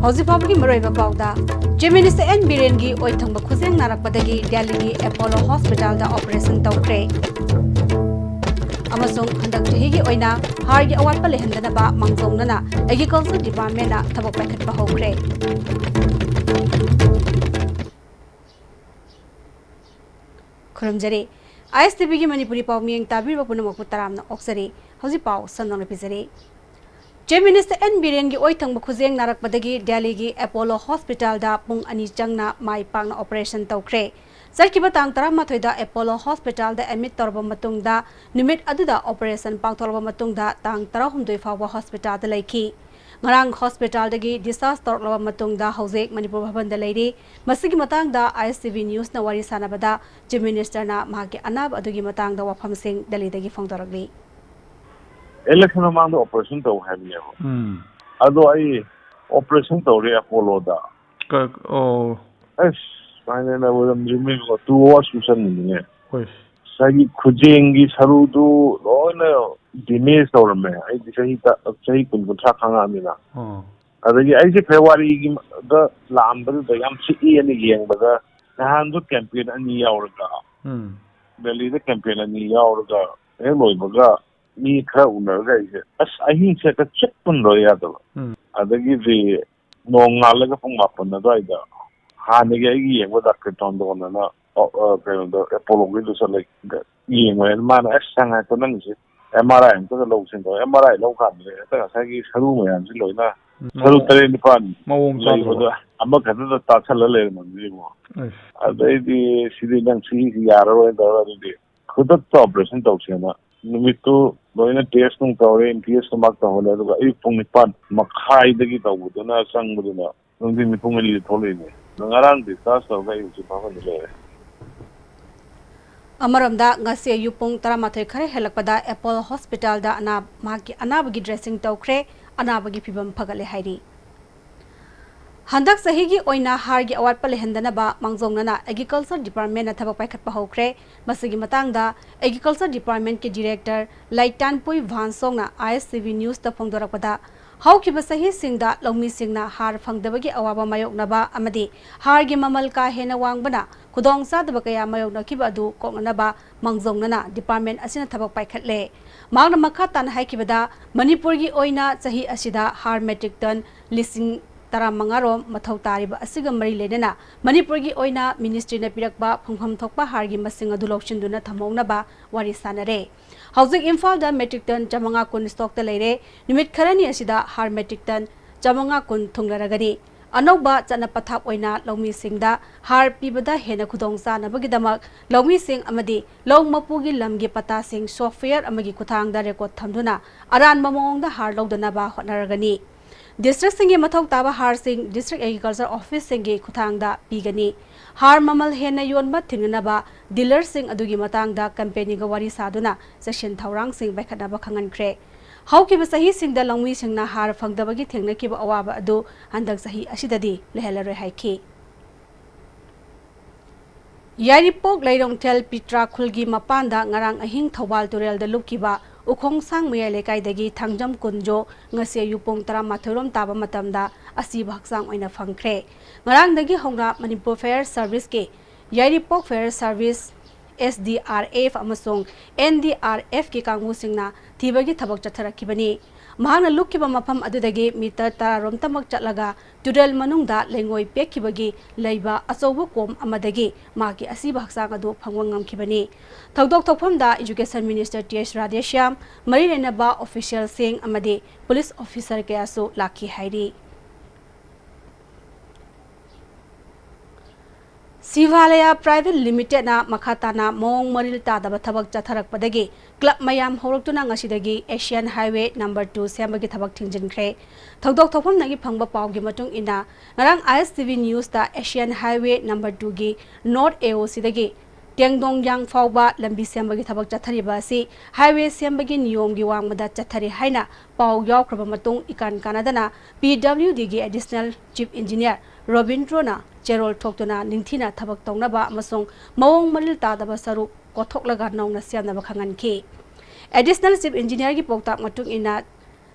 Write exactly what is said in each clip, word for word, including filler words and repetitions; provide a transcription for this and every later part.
ꯍꯧꯖꯤꯛ ꯐꯥꯎꯕꯒꯤ ꯃꯔꯨꯑꯣꯏꯕ ꯄꯥꯎꯗ, Chief Minister N ꯕꯤꯔꯦꯟꯒꯤ ꯑꯣꯏꯊꯪꯕ ꯈꯨꯖꯦꯡ ꯅꯥꯔꯛꯄꯗꯒꯤ ꯗꯦꯜꯂꯤꯒꯤ ꯑꯦꯄꯣꯂꯣ ꯍꯣꯁꯄꯤꯇꯥꯜꯗ ꯑꯣꯄꯔꯦꯁꯟ ꯇꯧꯈ꯭ꯔꯦ꯫ ꯑꯃꯁꯨꯡ ꯍꯟꯗꯛ ꯆꯍꯤꯒꯤ ꯑꯣꯏꯅ ꯍꯥꯔꯒꯤ ꯑꯋꯥꯠꯄ ꯂꯩꯍꯟꯗꯅꯕ ꯃꯥꯡꯖꯧꯅꯅ ꯑꯦꯒ꯭ꯔꯤꯀꯜꯆꯔ ꯗꯤꯄꯥꯔꯠꯃꯦꯟꯅ ꯊꯕꯛ ꯄꯥꯏꯈꯠꯄ ꯍꯧꯈ꯭ꯔꯦ꯫ ꯈꯨꯔꯨꯝꯖꯔꯤ꯫ ISTVꯒꯤ ꯃꯅꯤꯄꯨꯔꯤ ꯄꯥꯎ ꯃꯤꯠꯌꯦꯡ ꯇꯥꯕꯤꯔꯤꯕ ꯄꯨꯝꯅꯃꯛꯄꯨ ꯇꯔꯥꯝꯅ ꯑꯣꯛꯆꯔꯤ꯫ ꯍꯧꯖꯤꯛ ꯄꯥꯎ ꯁꯟꯗꯣꯛꯅ ꯄꯤꯖꯔꯤ꯫ Chief Minister N ꯕꯤꯔꯦꯟꯒꯤ ꯑꯣꯏꯊꯪꯕ ꯈꯨꯖꯦꯡ ꯅꯥꯔꯛꯄꯗꯒꯤ ꯗꯦꯜꯂꯤꯒꯤ ꯑꯦꯄꯣꯂꯣ ꯍꯣꯁꯄꯤꯇꯥꯜꯗ ꯄꯨꯡ ꯑꯅꯤ ꯆꯪꯅ ꯃꯥꯏ ꯄꯥꯛꯅ ꯑꯣꯄꯔꯦꯁꯟ ꯇꯧꯈ꯭ꯔꯦ꯫ ꯆꯠꯈꯤꯕ ꯇꯥꯡ ꯇꯔꯥꯃꯥꯊꯣꯏꯗ ꯑꯦꯄꯣꯂꯣ ꯍꯣꯁꯄꯤꯇꯥꯜꯗ ꯑꯦꯗꯃꯤꯠ ꯇꯧꯔꯕ ꯃꯇꯨꯡꯗ, ꯅꯨꯃꯤꯠ ꯑꯗꯨꯗ ꯑꯣꯄꯔꯦꯁꯟ ꯄꯥꯡꯊꯣꯛꯂꯕ ꯃꯇꯨꯡꯗ, ꯇꯥꯡ ꯇꯔꯥꯍꯨꯝꯗꯣꯏ ꯐꯥꯎꯕ ꯍꯣꯁꯄꯤꯇꯥꯜꯗ ꯂꯩꯈꯤ꯫ ꯉꯔꯥꯡ ꯍꯣꯁꯄꯤꯇꯥꯜꯗꯒꯤ ꯗꯤꯁꯆꯥꯔꯖ ꯇꯧꯔꯛꯂꯕ ꯃꯇꯨꯡꯗ ꯍꯧꯖꯤꯛ ꯃꯅꯤꯄꯨꯔ ꯚꯕꯟꯗ ꯂꯩꯔꯤ꯫ ꯃꯁꯤꯒꯤ ꯃꯇꯥꯡꯗ ISTV ꯅ꯭ꯌꯨꯁꯅ ꯋꯥꯔꯤ ꯁꯥꯟꯅꯕꯗ, Chief Ministerꯅ ꯃꯍꯥꯛꯀꯤ ꯑꯅꯥꯕ ꯑꯗꯨꯒꯤ ꯃꯇꯥꯡꯗ ꯋꯥꯐꯝꯁꯤꯡ ꯗꯦꯜꯂꯤꯗꯒꯤ ꯐꯣꯡꯗꯣꯔꯛꯂꯤ꯫ ꯏꯂꯦꯛꯁꯟ ꯃꯃꯥꯡꯗ ꯑꯣꯄꯔꯦꯁꯟ ꯇꯧ ꯍꯥꯏꯕꯅꯦꯕ꯫ ꯎꯝ꯫ ꯑꯗꯣ ꯑꯩ ꯑꯣꯄꯔꯦꯁꯟ ꯇꯧꯔꯦ ꯑꯦꯄꯣꯂꯣꯗ꯫ ꯀ-, ꯑꯣ꯫ ꯑꯁ, ꯁꯨꯃꯥꯏꯅ ꯇꯧꯕꯗ ꯇꯨ ꯑꯋꯥꯔꯁ ꯃꯨꯛ ꯆꯪꯉꯤꯅꯤꯅꯦ꯫ ꯍꯣꯏ꯫ ꯉꯁꯥꯏꯒꯤ ꯈꯨꯖꯦꯡꯒꯤ ꯁꯔꯨꯗꯨ ꯂꯣꯏꯅ ꯗꯦꯃꯦꯖ ꯇꯧꯔꯝꯃꯦ꯫ ꯑꯩꯗꯤ ꯆꯍꯤ ꯇ-, ꯆꯍꯤ ꯀꯨꯟ ꯀꯨꯟꯊ꯭ꯔꯥ ꯈꯪꯉꯛꯑꯃꯤꯅ꯫ ꯑꯣ꯫ ꯑꯗꯒꯤ ꯑꯩꯁꯦ ꯐꯦꯕ꯭ꯔꯨꯋꯥꯔꯤꯒꯤ ꯃ-, ꯗ ꯂꯥꯛꯑꯝꯕꯗꯨꯗ ꯌꯥꯝ ꯁꯤꯛꯏꯅ ꯌꯦꯡꯕꯗ, ꯅꯍꯥꯟꯗꯣ ꯀꯦꯝꯄꯦꯟ ꯑꯅꯤ ꯌꯥꯎꯔꯒ, ꯎꯝ꯫ ꯗꯦꯜꯂꯤꯗ ꯀꯦꯝꯄꯦꯟ ꯑꯅꯤ ꯌꯥꯎꯔꯒ, ꯍꯦꯛ ꯂꯣꯏꯕꯒ ꯃꯤ ꯈꯔ ꯎꯅꯔꯒ ꯑꯩꯁꯦ, ꯑꯁ, ꯑꯍꯤꯡꯁꯦ ꯍꯦꯛꯇ ꯆꯨꯞꯄ ꯂꯣꯏ ꯌꯥꯗꯕ꯫ ꯎꯝ꯫ ꯑꯗꯒꯤꯗꯤ ꯅꯣꯡꯉꯥꯜꯂꯒ ꯄꯨꯡ ꯃꯥꯄꯟ ꯑꯗꯨꯋꯥꯏꯗ ꯍꯥꯟꯅꯒꯤ ꯑꯩꯒꯤ ꯌꯦꯡꯕ ꯗꯥꯛꯇꯔ ꯇꯣꯟꯗꯣꯟ ꯑꯅ, ꯑ, ꯑ, ꯀꯩꯅꯣꯗ, ꯑꯦꯄꯣꯂꯣꯒꯤꯗ ꯆꯠꯂꯒ ꯌꯦꯡꯉꯣ ꯍꯥꯏꯅ꯫ ꯃꯥꯅ, "ꯑꯁ, ꯉꯥꯏꯈꯣ, ꯅꯪꯒꯤꯁꯦ MRI ꯑꯝꯇꯒ ꯂꯧꯁꯦꯅ" ꯇꯧꯔꯦ꯫ MRI ꯂꯧ ꯀꯥꯟꯗꯗꯤ ꯍꯦꯛꯇ ꯉꯁꯥꯏꯒꯤ ꯁꯔꯨ ꯃꯌꯥꯝꯁꯤ ꯂꯣꯏꯅ, ꯎꯝ꯫ ꯁꯔꯨ ꯇꯔꯦꯠ ꯅꯤꯄꯥꯟ ꯃꯑꯣꯡ ꯆꯥꯗꯕ꯫ ꯂꯩꯕꯗꯣ ꯑꯃꯈꯛꯇꯗ ꯇꯥꯁꯜꯂ ꯂꯩꯔꯝꯃꯕꯅꯤꯕꯣ꯫ ꯑꯁ꯫ ꯑꯗꯩꯗꯤ ꯁꯤꯗꯤ ꯅꯪ ꯁꯤꯒꯤꯁꯤ ꯌꯥꯔꯔꯣꯏꯅ ꯇꯧꯔꯒ, ꯑꯗꯨꯗꯤ ꯈꯨꯗꯛꯇ ꯑꯣꯄꯔꯦꯁꯟ ꯇꯧꯁꯦꯅ ꯅꯨꯃꯤꯠꯇꯨ ꯂꯣꯏꯅ ꯇꯦꯁ ꯅꯨꯡ ꯇꯧꯔꯦ, ꯏꯝ ꯄꯤ ꯑꯦꯁ ꯇꯨ ꯃꯥꯔꯛ ꯇꯧꯍꯜꯂꯦ, ꯑꯗꯨꯒ ꯑꯌꯨꯛ ꯄꯨꯡ ꯅꯤꯄꯥꯟ ꯃꯈꯥꯏꯗꯒꯤ ꯇꯧꯕꯗꯨꯅ ꯆꯪꯕꯗꯨꯅ ꯅꯨꯡꯊꯤꯟꯒꯤ ꯄꯨꯡ ꯑꯅꯤꯗ ꯊꯣꯛꯂꯛꯏꯅꯦ꯫ ꯑꯗꯣ ꯉꯔꯥꯡ ꯗꯤꯁꯆꯥꯔꯖ ꯇꯧꯔꯒ ꯑꯌꯨꯛꯁꯦ ꯐꯃꯨꯡꯗ ꯂꯩꯔꯦ꯫ ꯑꯃꯔꯣꯝꯗ, ꯉꯁꯤ ꯑꯌꯨꯛ ꯄꯨꯡ ꯇꯔꯥꯃꯥꯊꯣꯏ ꯈꯔ ꯍꯦꯜꯂꯛꯄꯗ ꯑꯦꯄꯣꯂꯣ ꯍꯣꯁꯄꯤꯇꯥꯜꯗ ꯑꯅꯥ-, ꯃꯍꯥꯛꯀꯤ ꯑꯅꯥꯕꯒꯤ ꯗ꯭ꯔꯦꯁꯤꯡ ꯇꯧꯈ꯭ꯔꯦ, ꯑꯅꯥꯕꯒꯤ ꯐꯤꯕꯝ ꯐꯒꯠꯂꯦ ꯍꯥꯏꯔꯤ꯫ ꯍꯟꯗꯛ ꯆꯍꯤꯒꯤ ꯑꯣꯏꯅ ꯍꯥꯔꯒꯤ ꯑꯋꯥꯠꯄ ꯂꯩꯍꯟꯗꯅꯕ ꯃꯥꯡꯖꯧꯅꯅ ꯑꯦꯒ꯭ꯔꯤꯀꯜꯆꯔ ꯗꯤꯄꯥꯔꯠꯃꯦꯟꯅ ꯊꯕꯛ ꯄꯥꯏꯈꯠꯄ ꯍꯧꯈ꯭ꯔꯦ꯫ ꯃꯁꯤꯒꯤ ꯃꯇꯥꯡꯗ ꯑꯦꯒ꯭ꯔꯤꯀꯜꯆꯔ ꯗꯤꯄꯥꯔꯠꯃꯦꯟꯀꯤ ꯗꯤꯔꯦꯛꯇꯔ ꯂꯩꯇꯥꯟꯄꯣꯏ ꯚꯥꯟꯁꯣꯡꯅ ISTV ꯅ꯭ꯌꯨꯁꯇ ꯐꯣꯡꯗꯣꯔꯛꯄꯗ, ꯍꯧꯈꯤꯕ ꯆꯍꯤꯁꯤꯡꯗ ꯂꯧꯃꯤꯁꯤꯡꯅ ꯍꯥꯔ ꯐꯪꯗꯕꯒꯤ ꯑꯋꯥꯕ ꯃꯥꯌꯣꯛꯅꯕ ꯑꯃꯗꯤ ꯍꯥꯔꯒꯤ ꯃꯃꯜ ꯀꯥ ꯍꯦꯟꯅ ꯋꯥꯡꯕꯅ ꯈꯨꯗꯣꯡꯆꯥꯗꯕ ꯀꯌꯥ ꯃꯥꯌꯣꯛꯅꯈꯤꯕ ꯑꯗꯨ ꯀꯣꯛꯅꯅꯕ ꯃꯥꯡꯖꯧꯅꯅ department ꯑꯁꯤꯅ ꯊꯕꯛ ꯄꯥꯏꯈꯠꯂꯦ꯫ ꯃꯍꯥꯛꯅ ꯃꯈꯥ ꯇꯥꯅ ꯍꯥꯏꯈꯤꯕꯗ, ꯃꯅꯤꯄꯨꯔꯒꯤ ꯑꯣꯏꯅ ꯆꯍꯤ ꯑꯁꯤꯗ ꯍꯥꯔ metric ton ꯂꯤꯁꯤꯡ ꯇꯔꯥꯃꯉꯥ ꯔꯣꯝ ꯃꯊꯧ ꯇꯥꯔꯤꯕ ꯑꯁꯤꯒ ꯃꯔꯤ ꯂꯩꯅꯅ ꯃꯅꯤꯄꯨꯔꯒꯤ ꯑꯣꯏꯅ ministryꯅ ꯄꯤꯔꯛꯄ ꯐꯪꯐꯝ ꯊꯣꯛꯄ ꯍꯥꯔꯒꯤ ꯃꯁꯤꯡ ꯑꯗꯨ ꯂꯧꯁꯤꯟꯗꯨꯅ ꯊꯝꯍꯧꯅꯕ ꯋꯥꯔꯤ ꯁꯥꯅꯔꯦ꯫ ꯍꯧꯖꯤꯛ ꯏꯝꯐꯥꯜꯗ metric ton ꯆꯥꯃꯉꯥ ꯀꯨꯟ stockꯇ ꯂꯩꯔꯦ꯫ ꯅꯨꯃꯤꯠ ꯈꯔꯅꯤ ꯑꯁꯤꯗ ꯍꯥꯔ metric ton ꯆꯥꯃꯉꯥ ꯀꯨꯟ ꯊꯨꯡꯂꯔꯒꯅꯤ꯫ ꯑꯅꯧꯕ ꯆꯠꯅ ꯄꯊꯥꯞ ꯑꯣꯏꯅ ꯂꯧꯃꯤꯁꯤꯡꯗ ꯍꯥꯔ ꯄꯤꯕꯗ ꯍꯦꯟꯅ ꯈꯨꯗꯣꯡ ꯆꯥꯅꯕꯒꯤꯗꯃꯛ ꯂꯧꯃꯤꯁꯤꯡ ꯑꯃꯗꯤ ꯂꯧ ꯃꯄꯨꯒꯤ ꯂꯝꯒꯤ ꯄꯇꯥꯁꯤꯡ software ꯑꯃꯒꯤ ꯈꯨꯠꯊꯥꯡꯗ record ꯊꯝꯗꯨꯅ ꯑꯔꯥꯟꯕ ꯃꯑꯣꯡꯗ ꯍꯥꯔ ꯂꯧꯗꯅꯕ ꯍꯣꯠꯅꯔꯒꯅꯤ꯫ Districtꯁꯤꯡꯒꯤ ꯃꯊꯧ ꯇꯥꯕ ꯍꯥꯔꯁꯤꯡ District Agriculture Officeꯁꯤꯡꯒꯤ ꯈꯨꯠꯊꯥꯡꯗ ꯄꯤꯒꯅꯤ꯫ ꯍꯥꯔ ꯃꯃꯜ ꯍꯦꯟꯅ ꯌꯣꯟꯕ ꯊꯤꯡꯅꯅꯕ dealerꯁꯤꯡ ꯑꯗꯨꯒꯤ ꯃꯇꯥꯡꯗ companyꯒ ꯋꯥꯔꯤ ꯁꯥꯗꯨꯅ ꯆꯦꯛꯁꯤꯟ ꯊꯧꯔꯥꯡꯁꯤꯡ ꯄꯥꯏꯈꯠꯅꯕ ꯈꯪꯍꯟꯈ꯭ꯔꯦ꯫ ꯍꯧꯈꯤꯕ ꯆꯍꯤꯁꯤꯡꯗ ꯂꯧꯃꯤꯁꯤꯡꯅ ꯍꯥꯔ ꯐꯪꯗꯕꯒꯤ ꯊꯦꯡꯅꯈꯤꯕ ꯑꯋꯥꯕ ꯑꯗꯨ ꯍꯟꯗꯛ ꯆꯍꯤ ꯑꯁꯤꯗꯗꯤ ꯂꯩꯍꯜꯂꯔꯣꯏ ꯍꯥꯏꯈꯤ꯫ ꯌꯥꯏꯔꯤꯄꯣꯛ ꯂꯩꯔꯣꯡꯊꯦꯜ ꯄꯤꯇ꯭ꯔꯥ ꯈꯨꯜꯒꯤ ꯃꯄꯥꯟꯗ ꯉꯔꯥꯡ ꯑꯍꯤꯡ ꯊꯧꯕꯥꯜ ꯇꯨꯔꯦꯜꯗ ꯂꯨꯞꯈꯤꯕ ꯎꯈꯣꯡꯁꯥꯡ ꯃꯌꯥꯏ ꯂꯩꯀꯥꯏꯗꯒꯤ ꯊꯥꯡꯖꯝ ꯀꯨꯟꯖꯣ ꯉꯁꯤ ꯑꯌꯨꯛ ꯄꯨꯡ ꯇꯔꯥꯃꯥꯊꯣꯏ ꯔꯣꯝ ꯇꯥꯕ ꯃꯇꯝꯗ ꯑꯁꯤꯕ ꯍꯛꯆꯥꯡ ꯑꯣꯏꯅ ꯐꯪꯈ꯭ꯔꯦ꯫ ꯉꯔꯥꯡꯗꯒꯤ ꯍꯧꯅ ꯃꯅꯤꯄꯨꯔ Fire Serviceꯀꯤ ꯌꯥꯏꯔꯤꯄꯣꯛ Fire Service, S D R F ꯑꯃꯁꯨꯡ N D R Fꯀꯤ ꯀꯥꯡꯕꯨꯁꯤꯡꯅ ꯊꯤꯕꯒꯤ ꯊꯕꯛ ꯆꯠꯊꯔꯛꯈꯤꯕꯅꯤ꯫ ꯃꯍꯥꯛꯅ ꯂꯨꯞꯈꯤꯕ ꯃꯐꯝ ꯑꯗꯨꯗꯒꯤ ꯃꯤꯇꯔ ꯇꯔꯥ ꯔꯣꯝꯇꯃꯛ ꯆꯠꯂꯒ ꯇꯨꯔꯦꯜ ꯃꯅꯨꯡꯗ ꯂꯩꯉꯣꯏ ꯄꯦꯛꯈꯤꯕꯒꯤ ꯂꯩꯕ ꯑꯆꯧꯕ ꯀꯣꯝ ꯑꯃꯗꯒꯤ ꯃꯍꯥꯛꯀꯤ ꯑꯁꯤꯕ ꯍꯛꯆꯥꯡ ꯑꯗꯨ ꯐꯪꯕ ꯉꯝꯈꯤꯕꯅꯤ꯫ ꯊꯧꯗꯣꯛ ꯊꯣꯛꯐꯝꯗ Education Minister T H Radheshyam, ꯃꯔꯤ ꯂꯩꯅꯕ officialꯁꯤꯡ ꯑꯃꯗꯤ police officer ꯀꯌꯥꯁꯨ ꯂꯥꯛꯈꯤ ꯍꯥꯏꯔꯤ꯫ ꯁꯤꯚꯥꯂꯌꯥ Private Limitedꯅ ꯃꯈꯥ ꯇꯥꯅ ꯃꯑꯣꯡ ꯃꯔꯤꯜ ꯇꯥꯗꯕ ꯊꯕꯛ ꯆꯠꯊꯔꯛꯄꯗꯒꯤ club ꯃꯌꯥꯝ ꯍꯧꯔꯛꯇꯨꯅ ꯉꯁꯤꯗꯒꯤ Asian Highway number two ꯁꯦꯝꯕꯒꯤ ꯊꯕꯛ ꯊꯤꯡꯖꯤꯟꯈ꯭ꯔꯦ꯫ ꯊꯧꯗꯣꯛ ꯊꯣꯛꯐꯝꯗꯒꯤ ꯐꯪꯕ ꯄꯥꯎꯒꯤ ꯃꯇꯨꯡ ꯏꯟꯅ, ꯉꯔꯥꯡ I S T V Newsꯇ Asian Highway number twoꯒꯤ North A O Cꯗꯒꯤ ꯇꯦꯡꯗꯣꯡꯌꯥꯡ ꯐꯥꯎꯕ ꯂꯝꯕꯤ ꯁꯦꯝꯕꯒꯤ ꯊꯕꯛ ꯆꯠꯊꯔꯤꯕ ꯑꯁꯤ highway ꯁꯦꯝꯕꯒꯤ ꯅꯤꯌꯣꯝꯒꯤ ꯋꯥꯡꯃꯗ ꯆꯠꯊꯔꯤ ꯍꯥꯏꯅ ꯄꯥꯎ ꯌꯥꯎꯈ꯭ꯔꯕ ꯃꯇꯨꯡ, ꯏꯀꯥꯟ ꯀꯥꯟꯅꯗꯅ P W Dꯒꯤ Additional Chief Engineer ꯔꯣꯕꯤꯟꯗ꯭ꯔꯣꯅ ꯆꯦꯔꯣꯜ ꯊꯣꯛꯇꯨꯅ ꯅꯤꯡꯊꯤꯅ ꯊꯕꯛ ꯇꯧꯅꯕ ꯑꯃꯁꯨꯡ ꯃꯑꯣꯡ ꯃꯔꯤꯜ ꯇꯥꯗꯕ ꯁꯔꯨꯛ ꯀꯣꯊꯣꯛꯂꯒ ꯅꯧꯅ ꯁꯦꯝꯅꯕ ꯈꯪꯍꯟꯈꯤ꯫ Additional Chief Engineerꯒꯤ ꯄꯥꯎꯇꯥꯛ ꯃꯇꯨꯡ ꯏꯟꯅ,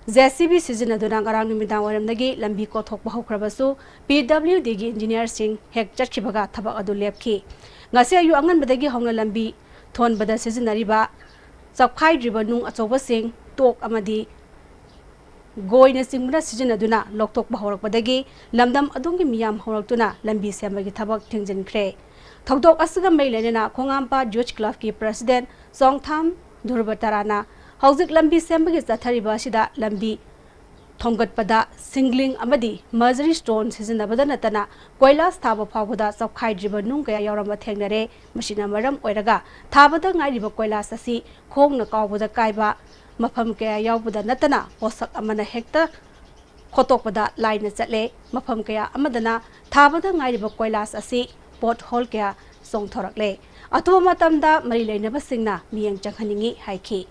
ꯖꯦ ꯁꯤ ꯕꯤ ꯁꯤꯖꯤꯟꯅꯗꯨꯅ ꯉꯔꯥꯡ ꯅꯨꯃꯤꯗꯥꯡ ꯋꯥꯏꯔꯝꯗꯒꯤ ꯂꯝꯕꯤ ꯀꯣꯊꯣꯛꯄ ꯍꯧꯈ꯭ꯔꯕꯁꯨ, ꯄꯤ ꯗꯕ꯭ꯂꯤꯎ ꯗꯤꯒꯤ ꯏꯟꯖꯤꯅꯤꯌꯔꯁꯤꯡ ꯍꯦꯛ ꯆꯠꯈꯤꯕꯒ ꯊꯕꯛ ꯑꯗꯨ ꯂꯦꯞꯈꯤ꯫ ꯉꯁꯤ ꯑꯌꯨꯛ ꯑꯉꯟꯕꯗꯒꯤ ꯍꯧꯅ ꯂꯝꯕꯤ ꯊꯣꯟꯕꯗ ꯁꯤꯖꯤꯟꯅꯔꯤꯕ ꯆꯞꯈꯥꯏꯗ꯭ꯔꯤꯕ ꯅꯨꯡ ꯑꯆꯧꯕꯁꯤꯡ, ꯇꯣꯛ ꯑꯃꯗꯤ ꯒꯣꯏꯅꯆꯤꯡꯕꯅ ꯁꯤꯖꯤꯟꯅꯗꯨꯅ ꯂꯧꯊꯣꯛꯄ ꯍꯧꯔꯛꯄꯗꯒꯤ ꯂꯝꯗꯝ ꯑꯗꯨꯒꯤ ꯃꯤꯌꯥꯝ ꯍꯧꯔꯛꯇꯨꯅ ꯂꯝꯕꯤ ꯁꯦꯝꯕꯒꯤ ꯊꯕꯛ ꯊꯤꯡꯖꯤꯟꯈ꯭ꯔꯦ꯫ ꯊꯧꯗꯣꯛ ꯑꯁꯤꯒ ꯃꯔꯤ ꯂꯩꯅꯅ ꯈꯣꯡꯉꯥꯝꯄꯥꯠ ꯌꯨꯊ ꯀ꯭ꯂꯕꯀꯤ ꯄ꯭ꯔꯁꯤꯗꯦꯟ ꯆꯣꯡꯊꯥꯝ ꯙ꯭ꯔꯨꯕ ꯇꯔꯥꯅ ꯍꯧꯖꯤꯛ ꯂꯝꯕꯤ ꯁꯦꯝꯕꯒꯤ ꯆꯠꯊꯔꯤꯕ ꯑꯁꯤꯗ ꯂꯝꯕꯤ ꯊꯣꯝꯒꯠꯄꯗ ꯁꯤꯡꯒ꯭ꯂꯤꯡ ꯑꯃꯗꯤ ꯃꯖꯔꯤ ꯁ꯭ꯇꯣꯟ ꯁꯤꯖꯤꯟꯅꯕꯗ ꯅꯠꯇꯅ ꯀꯣꯏꯂꯥꯁ ꯊꯥꯕ ꯐꯥꯎꯕꯗ ꯆꯞꯈꯥꯏꯗ꯭ꯔꯤꯕ ꯅꯨꯡ ꯀꯌꯥ ꯌꯥꯎꯔꯝꯕ ꯊꯦꯡꯅꯔꯦ꯫ ꯃꯁꯤꯅ ꯃꯔꯝ ꯑꯣꯏꯔꯒ ꯊꯥꯕꯗ ꯉꯥꯏꯔꯤꯕ ꯀꯣꯏꯂꯥꯁ ꯑꯁꯤ ꯈꯣꯡꯅ ꯀꯥꯎꯕꯗ ꯀꯥꯏꯕ, ꯃꯐꯝ ꯀꯌꯥ ꯌꯥꯎꯕꯗ ꯅꯠꯇꯅ ꯄꯣꯠꯁꯛ ꯑꯃꯅ ꯍꯦꯛꯇ ꯈꯣꯠꯇꯣꯛꯄꯗ ꯂꯥꯏꯅ ꯆꯠꯂꯦ꯫ ꯃꯐꯝ ꯀꯌꯥ ꯑꯃꯗꯅ ꯊꯥꯕꯗ ꯉꯥꯏꯔꯤꯕ ꯀꯣꯏꯂꯥꯁ ꯑꯁꯤ ꯄꯣꯠ ꯍꯣꯜ ꯀꯌꯥ ꯆꯣꯡꯊꯣꯔꯛꯂꯦ꯫ ꯑꯊꯨꯕ ꯃꯇꯝꯗ ꯃꯔꯤ ꯂꯩꯅꯕꯁꯤꯡꯅ ꯃꯤꯠꯌꯦꯡ ꯆꯪꯍꯟꯅꯤꯡꯏ ꯍꯥꯏꯈꯤ꯫